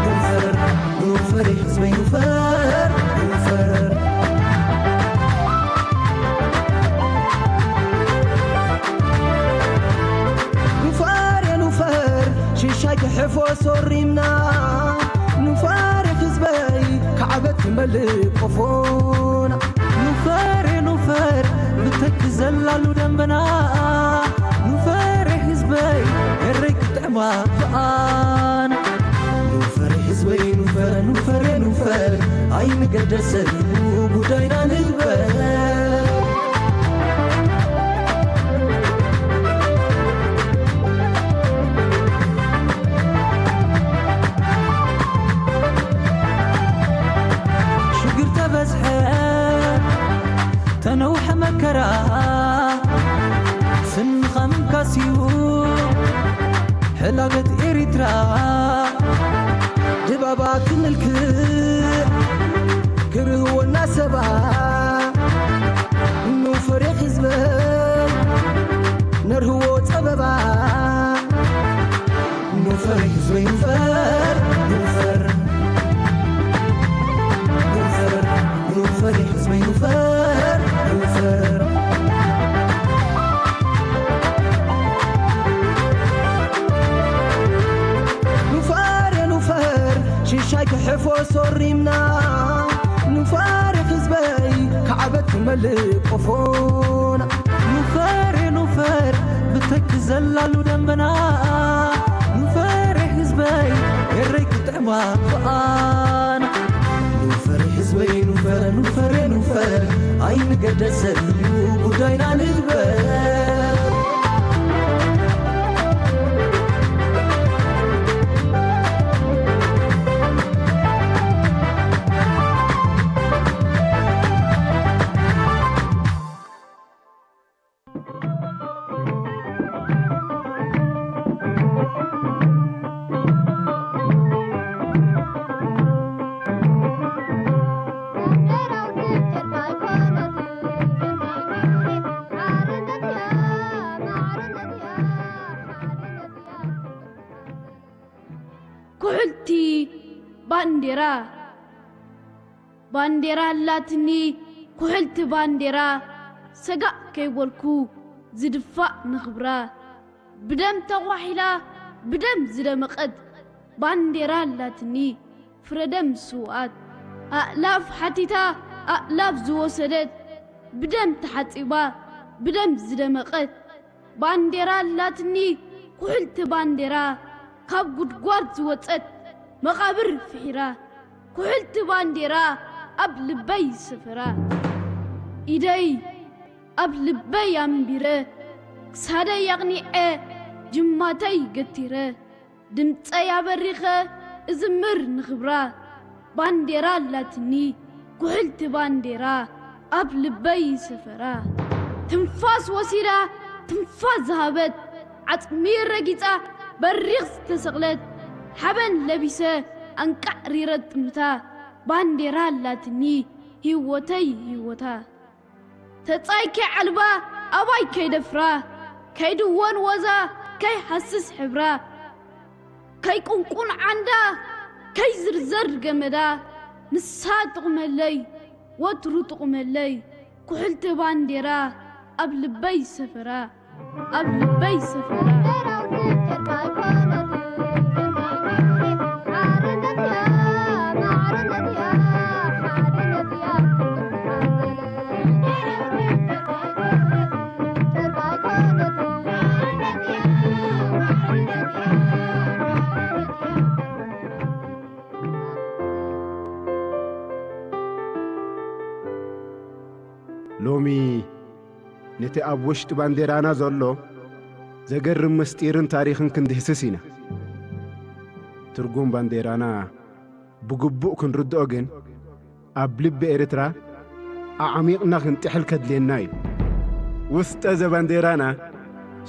ኑፈር ኑፈሬ ህዝበይ ኑፈር ኑፈር ኑፈር የኑፈር ሽሻይ ክሕፎ ሶሪምና ኑፈር ህዝበይ ካዕበት ትመልእ ቆፎና ኑፈር የኑፈር ብተኪ ዘላሉ ደንበና ኑፈር ህዝበይ ኤረይ ክጥዕማ ብኣና ኑፈር ህዝበይ ኑፈር ኑፈር ኑፈር ኣይንገደሰሉ ጉዳይና ንግበር። ሽግር ተበዝሐ ተነውሐ መከራ ስንኻ ምንካስዩ ሕላገት ኤሪትራ ድባባ ክምልክዕ ክርህወና ሰባ ኑፈሬ ህዝበይ ነርህዎ ጸበባ ኑፈሬ ህዝበይ ኑፈር ኑፈር ኑፈር ኑፈሬ ህዝበይ ኑፈር ኑፈር ኑፈር የኑፈር ሽሻይ ክሕፎ ሶሪምና ኑፈር ህዝበይ ካዕበት ትመልእ ቆፎና ኑፈር የኑፈር ብተኪ ዘላሉ ደንበና ኑፈር ህዝበይ ኤረይ ክጥዕማ ብኣና ኑፈር ህዝበይ ኑፈር ኑፈር ኑፈር ኣይንገደሰሉ ጉዳይና ንግበር። ኩሕልቲ ባንዴራ። ባንዴራ ኣላትኒ ኩሕልቲ ባንዴራ፣ ሰጋእ ከይበልኩ ዝድፋእ ንኽብራ። ብደም ተኳሒላ ብደም ዝደመቐት ባንዴራ ኣላትኒ ፍረ ደም ስውኣት። ኣእላፍ ሓቲታ ኣእላፍ ዝወሰደት፣ ብደም ተሓጺባ ብደም ዝደመቐት ባንዴራ ኣላትኒ ኩሕልቲ ባንዴራ፣ ካብ ጉድጓድ ዝወጸት መቓብር ፍሒራ። ኩሕልቲ ባንዴራ ኣብ ልበይ ሰፈራ። ኢደይ ኣብ ልበይ ኣንቢረ፣ ክሳደይ ኣቕኒዐ፣ ጅማተይ ገቲረ፣ ድምጸይ ኣበሪኸ እዝምር ንኽብራ። ባንዴራ ኣላትኒ ኩሕልቲ ባንዴራ ኣብ ልበይ ሰፈራ። ትንፋስ ወሲዳ ትንፋስ ዝሃበት፣ ዓጽሚ ረጊጻ በሪኽ ዝተሰቕለት፣ ሓበን ለቢሰ ኣንቃዕሪረ ጥምታ። ባንዴራ ኣላትኒ ህይወተይ ህይወታ። ተጻይ ከይዓልባ ኣባይ ከይደፍራ፣ ከይድወን ወዛ ከይሃስስ ሕብራ፣ ከይቁንቁን ዓንዳ ከይዝርዘር ገመዳ፣ ንሳ ጥቕመለይ ወትሩ ጥቕመለይ ኩሕልቲ ባንዴራ። ኣብ ልበይ ሰፈራ፣ ኣብ ልበይ ሰፈራ። ሎሚ ነቲ ኣብ ውሽጢ ባንዴራና ዘሎ ዘገርም ምስጢርን ታሪኽን ክንድህስስ ኢና። ትርጉም ባንዴራና ብግቡእ ክንርድኦ ግን፣ ኣብ ልቢ ኤርትራ ኣዕሚቕና ክንጥሕል ከድልየና እዩ። ውስጠ ዘባንዴራና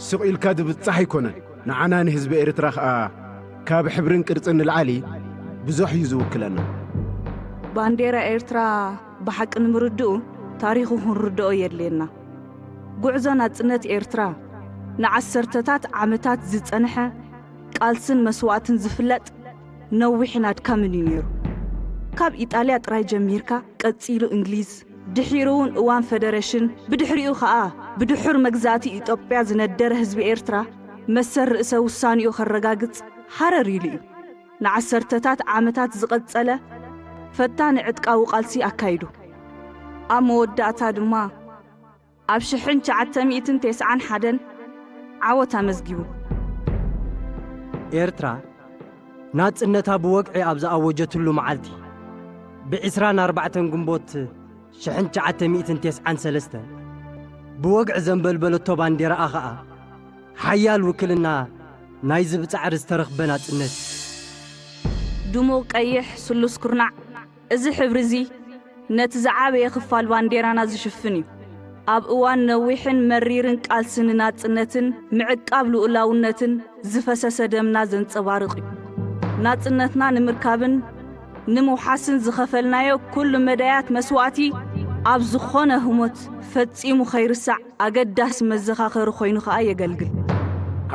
ስቕ ኢልካ ዝብጻሕ ኣይኮነን። ንዓና ንህዝቢ ኤርትራ ኸኣ ካብ ሕብርን ቅርጽን ንላዕሊ ብዙሕ እዩ ዝውክለና። ባንዴራ ኤርትራ ብሓቂ ንምርድኡ ታሪኹ ክንርድኦ የድልየና። ጉዕዞ ናጽነት ኤርትራ ንዓሰርተታት ዓመታት ዝጸንሐ ቃልስን መስዋእትን ዝፍለጥ ነዊሕን ኣድካምን እዩ ነይሩ። ካብ ኢጣልያ ጥራይ ጀሚርካ ቀጺሉ እንግሊዝ፣ ድሒሩ እውን እዋን ፈደረሽን፣ ብድሕሪኡ ኸኣ ብድሑር መግዛእቲ ኢጦጳ ዝነደረ ህዝቢ ኤርትራ መሰል ርእሰ ውሳኔኡ ከረጋግጽ ሃረር ኢሉ እዩ ንዓሰርተታት ዓመታት ዝቐጸለ ፈታኒ ዕጥቃዊ ቃልሲ ኣካይዱ። ኣብ መወዳእታ ድማ ኣብ ሽሕን ትሽዓተ ሚእትን ተስዓን ሓደን ዓወት ኣመዝጊቡ። ኤርትራ ናጽነታ ብወግዒ ኣብ ዝኣወጀትሉ መዓልቲ፣ ብዕስራን ኣርባዕተን ግንቦት ሽሕን ትሽዓተ ሚእትን ተስዓን ሰለስተን፣ ብወግዒ ዘንበልበለቶ ባንዴራኣ ኸኣ፣ ሓያል ውክልና ናይዚ ብጻዕሪ ዝተረኽበ ናጽነት እዩ። ድሙቕ ቀይሕ ስሉስ ኩርናዕ፣ እዚ ሕብሪ እዚ ነቲ ዝዓበየ ክፋል ባንዴራና ዝሽፍን እዩ። ኣብ እዋን ነዊሕን መሪርን ቃልሲ ንናጽነትን ምዕቃብ ልኡላውነትን ዝፈሰሰ ደምና ዘንጸባርቕ እዩ። ናጽነትና ንምርካብን ንምውሓስን ዝኸፈልናዮ ኩሉ መዳያት መስዋእቲ ኣብ ዝኾነ ህሞት ፈጺሙ ከይርሳዕ ኣገዳሲ መዘኻኸሪ ኮይኑ ኸኣ የገልግል።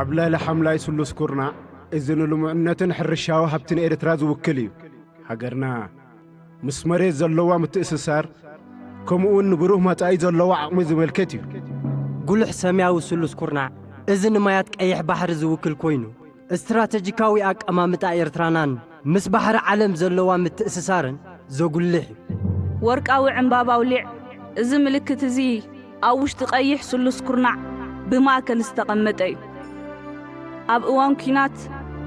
ዓብላሊ ሓምላይ ስሉስ ኩርናዕ፣ እዚ ንልሙዕነትን ሕርሻዊ ሃብትን ኤርትራ ዝውክል እዩ። ሃገርና ምስ መሬት ዘለዋ ምትእስሳር፣ ከምኡውን ንብሩህ መጻኢ ዘለዋ ዓቕሚ ዝመልከት እዩ። ጉሉሕ ሰማያዊ ስሉስ ኩርናዕ፣ እዚ ንማያት ቀይሕ ባሕሪ ዝውክል ኮይኑ፣ ስትራተጂካዊ ኣቀማምጣ ኤርትራናን ምስ ባሕሪ ዓለም ዘለዋ ምትእስሳርን ዘጉልሕ እዩ። ወርቃዊ ዕምባባ ኣውሊዕ፣ እዚ ምልክት እዚ ኣብ ውሽጢ ቀይሕ ስሉስ ኩርናዕ ብማእከል ዝተቐመጠ እዩ። ኣብ እዋን ኲናት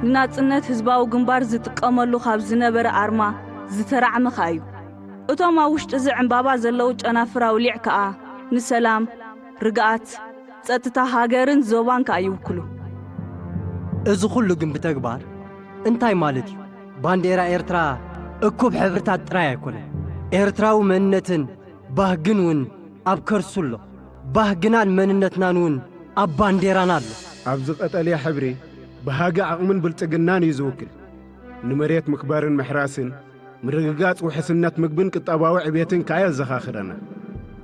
ንናጽነት ህዝባዊ ግንባር ዝጥቀመሉ ካብ ዝነበረ ኣርማ ዝተራዕመ ከኣ እዩ። እቶም ኣብ ውሽጢ እዚ ዕምባባ ዘለዉ ጨናፍር ኣውሊዕ ከኣ ንሰላም፣ ርግኣት፣ ጸጥታ ሃገርን ዞባን ከኣ ይውክሉ። እዚ ኹሉ ግን ብተግባር እንታይ ማለት እዩ? ባንዴራ ኤርትራ እኩብ ሕብርታት ጥራይ ኣይኮነን። ኤርትራዊ መንነትን ባህግን እውን ኣብ ከርሱ ኣሎ። ባህግናን መንነትናን እውን ኣብ ባንዴራና ኣሎ። ኣብዚ ቀጠልያ ሕብሪ ባህጊ ዓቕምን ብልጽግናን እዩ ዝውክል። ንመሬት ምክባርን ምሕራስን፣ ምርግጋጽ ውሕስነት ምግብን ቁጠባዊ ዕቤትን ከኣ የዘኻኽረና።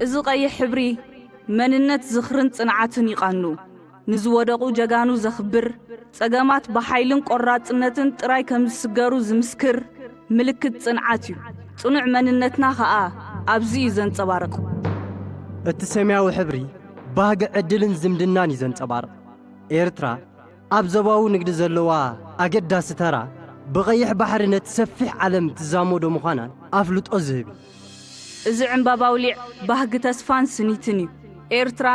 እዚ ቀይሕ ሕብሪ መንነት ዝኽርን ጽንዓትን ይቓኑ። ንዝወደቑ ጀጋኑ ዘኽብር፣ ጸገማት ብሓይልን ቆራጽነትን ጥራይ ከም ዝስገሩ ዝምስክር ምልክት ጽንዓት እዩ። ጽኑዕ መንነትና ኸኣ ኣብዚ እዩ ዘንጸባርቕ። እቲ ሰማያዊ ሕብሪ ባህጊ ዕድልን ዝምድናን እዩ ዘንጸባርቕ። ኤርትራ ኣብ ዞባዊ ንግዲ ዘለዋ ኣገዳሲ ተራ፣ ብቐይሕ ባሕሪ ነቲ ሰፊሕ ዓለም ትዛመዶ ምዃናን ኣፍልጦ ዝህብ እዩ። እዚ ዕምባባ ኣውሊዕ ባህጊ ተስፋን ስኒትን እዩ። ኤርትራ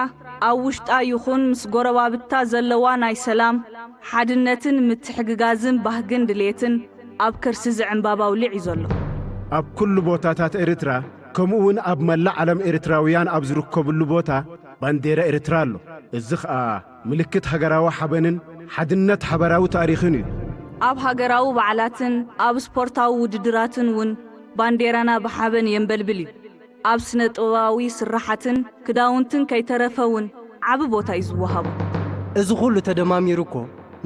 ኣብ ውሽጣ ይኹን ምስ ጎረባብታ ዘለዋ ናይ ሰላም፣ ሓድነትን ምትሕግጋዝን ባህግን ድሌትን ኣብ ከርሲ እዚ ዕምባባ ኣውሊዕ እዩ ዘሎ። ኣብ ኩሉ ቦታታት ኤርትራ፣ ከምኡውን ኣብ መላእ ዓለም ኤርትራውያን ኣብ ዝርከብሉ ቦታ ባንዴራ ኤርትራ ኣሎ። እዚ ኸኣ ምልክት ሃገራዊ ሓበንን ሓድነት ሓበራዊ ታሪኽን እዩ። ኣብ ሃገራዊ በዓላትን ኣብ ስፖርታዊ ውድድራትን እውን ባንዴራና ብሓበን የንበልብል እዩ። ኣብ ስነ ጥበባዊ ስርሓትን ክዳውንትን ከይተረፈ እውን ዓቢ ቦታ እዩ ዝወሃቦ። እዚ ኹሉ ተደማሚሩ እኮ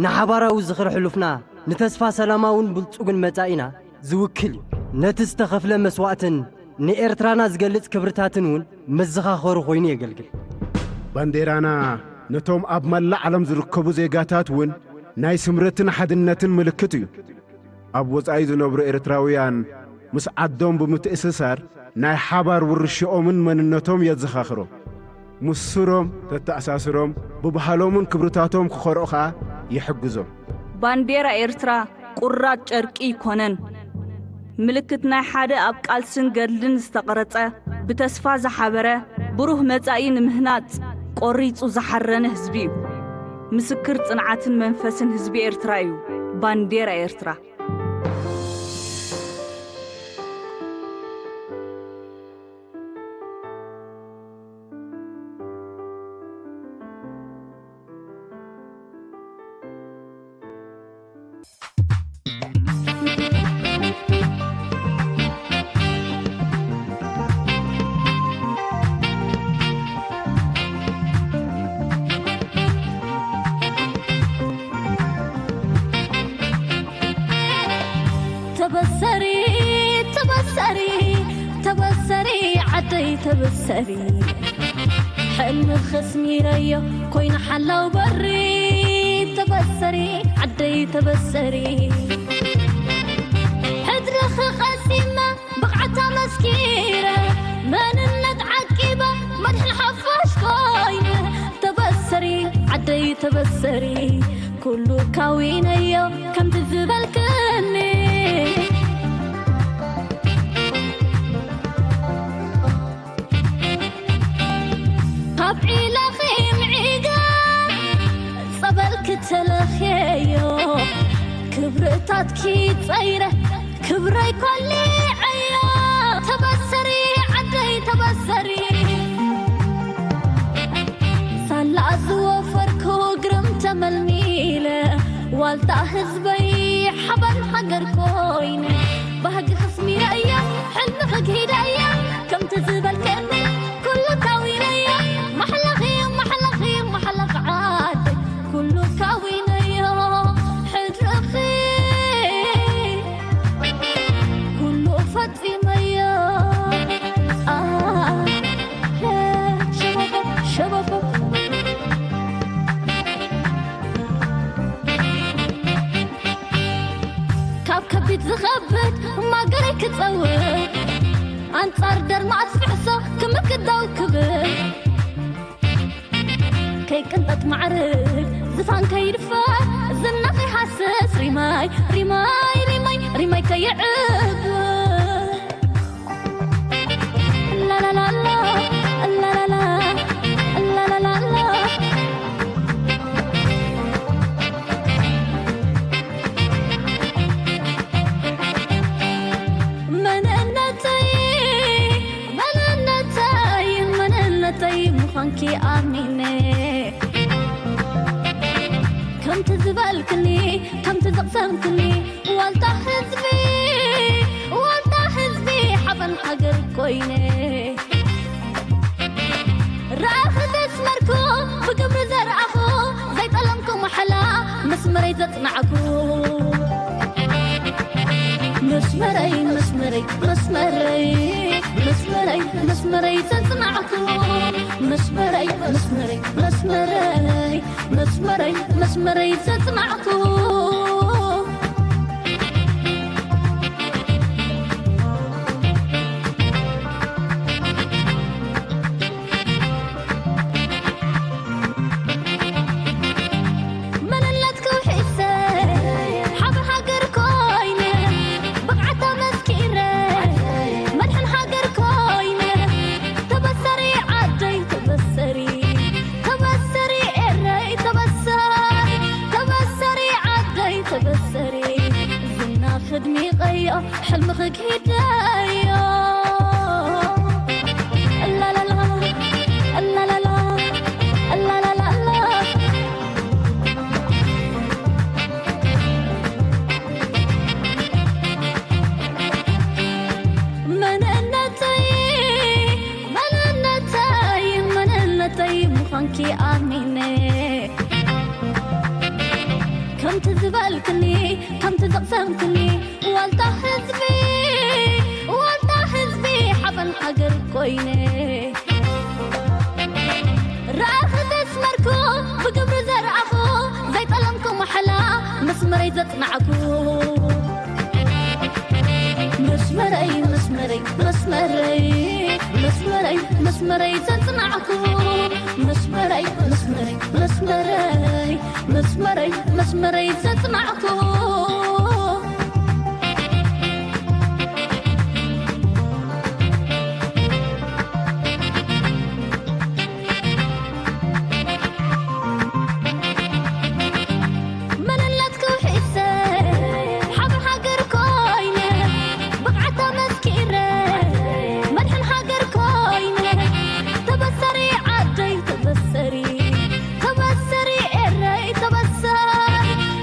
ንሓባራዊ ዝኽሪ ሕሉፍና፣ ንተስፋ ሰላማውን ብልጹግን መጻኢና ዝውክል እዩ። ነቲ ዝተኸፍለ መስዋእትን ንኤርትራና ዝገልጽ ክብርታትን እውን መዘኻኸሪ ኮይኑ የገልግል። ባንዴራና ነቶም ኣብ መላእ ዓለም ዝርከቡ ዜጋታት እውን ናይ ስምረትን ሓድነትን ምልክት እዩ። ኣብ ወጻኢ ዝነብሩ ኤርትራውያን ምስ ዓዶም ብምትእስሳር ናይ ሓባር ውርሽኦምን መንነቶም የዘኻኽሮም። ምስ ሱሮም ተተኣሳስሮም፣ ብባህሎምን ክብርታቶም ክኾርዑ ኸኣ ይሕግዞም። ባንዴራ ኤርትራ ቁራጽ ጨርቂ ኣይኮነን። ምልክት ናይ ሓደ ኣብ ቃልስን ገድልን ዝተቐረጸ፣ ብተስፋ ዝሓበረ፣ ብሩህ መጻኢ ንምህናጽ ቆሪጹ ዝሓረነ ህዝቢ እዩ። ምስክር ጽንዓትን መንፈስን ህዝቢ ኤርትራ እዩ ባንዴራ ኤርትራ። ተበሰሪ ተበሰሪ ተበሰሪ ዓደይ ተበሰሪ ሕልሚ ኸስሚረዮ ኮይነ ሓላው በሪ ተበሰሪ ዓደይ ተበሰሪ ሕድርኺ ቐሲመ ብቕዓት ኣመስኪረ መንነት ዓቂበ መድሕን ሓፋሽ ኮይነ ተበሰሪ ዓደይ ተበሰሪ ኩሉ ካዊነዮ ከምቲ ዝበልክኒ ካብ ዒላኺ ምዒጋ ጸበልኪ ተለኽየዮ ክብርታትኪ ጸይረ ክብረይ ኮሊዐዮ ተበሰሪ ዓደይ ተበሰሪ ሳላ ዝወፈርኩ ግርም ተመልሚለ ዋልታ ህዝበይ ሓበን ሃገር ኮይነ ባህጊ ክስሚረዮ ሕልሚ ክግሂደዮ ከምቲ ዝበልከኒ ኩሉ ካዊነዮ ማሕለኺ ማሕለኺ ማሕለኽ ዓደይ ኩሉ ካዊነዮ ሕድርኺ ኩሉ ፈጺመዮ ሸበበ ሸበበ ካብ ከቢድ ዝኸብድ ማገረይ ክጸውር ኣንጻር ደርማት ፍሕሶ ክምክት ደው ክብል ከይቅንጠጥ ማዕርግ ዝፋን ከይድፈር ዝና ከይሃስስ ሪማይ ሪማይ ሪማይ ሪማይ ከይዕብ ላላላላ ላላላ ላላላላ መንነተይ መንነተይ መንነተይ ምዃንኪ ኣሚነ ከምቲ ዝበልክኒ ከምቲ ዘቕሰምክኒ ዋልታ ህዝቢ ዋልታ ህዝቢ ሓበን ሃገር ኮይነ ረኣኺ ዘስመርኩ ብግብሪ ዘርኣኹ ዘይጠለምኩ ማሕላ መስመረይ ዘጽናዕኩ መስመረይ መስመረይ መስመረይ መስመረይ መስመረይ ዘጽናዕኩ መስመረይ መስመረይ መስመረይ መስመረይ መስመረይ ዘጽናዕኩ መንነት ክውሒሰ ሓበ ሃገር ኮይነ ብቕዓት ኣመስኪረ መድሕን ሃገር ኮይነ ተበሰሪ ዓደይ ተበሰሪ ተበሰሪ ኤረይ ተበሰሪ ተበሰሪ ዓደይ ተበሰሪ ዝና ክድሚቐዮ ሕልሚ ክግሂደዮ ላላላ ላላላ ላላላ መንነተይ መንነተይ መንነተይ ምዃንኪ ኣሚነ ከምቲ ዝበልክኒ ከምቲ ዘቕሰምክኒ ዋልታ ህዝቢ ዋልታ ህዝቢ ሓበን ሃገር ኮይነ ረኣኺ ዘስመርኩ ብግብሪ ዘርኣኹ ዘይጠለምኩ ማሕላ መስመረይ ዘጽናዕኩ መስመረይ መስመረይ መስመረይ መስመረይ መስመረይ ዘጽናዕኩ መስመረይ መስመረይ መስመረይ መስመረይ መስመረይ ዘጽናዕኩ መንነት ክውሒሰ ሓብ ሃገር ኮይነ ብቕዓታ መስኪረ መድሕን ሃገር ኮይነ ተበሰሪ ዓደይ ተበሰሪ ተበሰሪ ኤረይ ተበሰሪ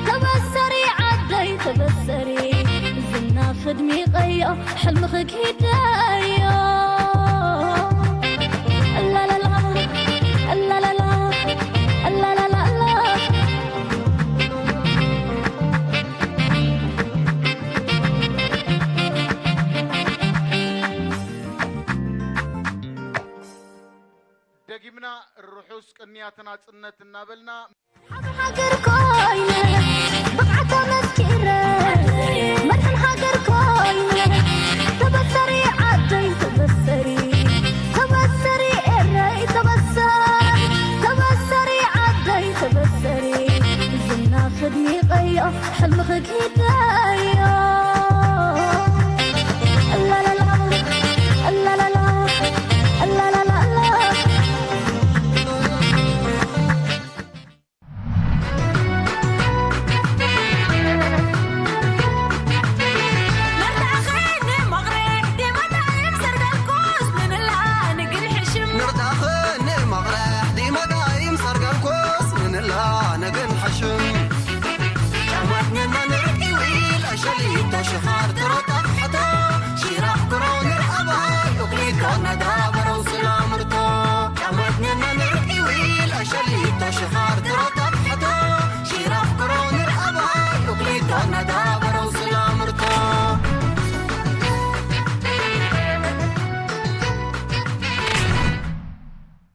ተበሰሪ ዓደይ ተበሰሪ ዝና ክድሚ ቀዮ ሕልምኺ ክሂደዮ ላላላ ላላላ ላላላ ደጊምና ርሑስ ቅንያት ናጽነት እናበልና ሓብ ሃገር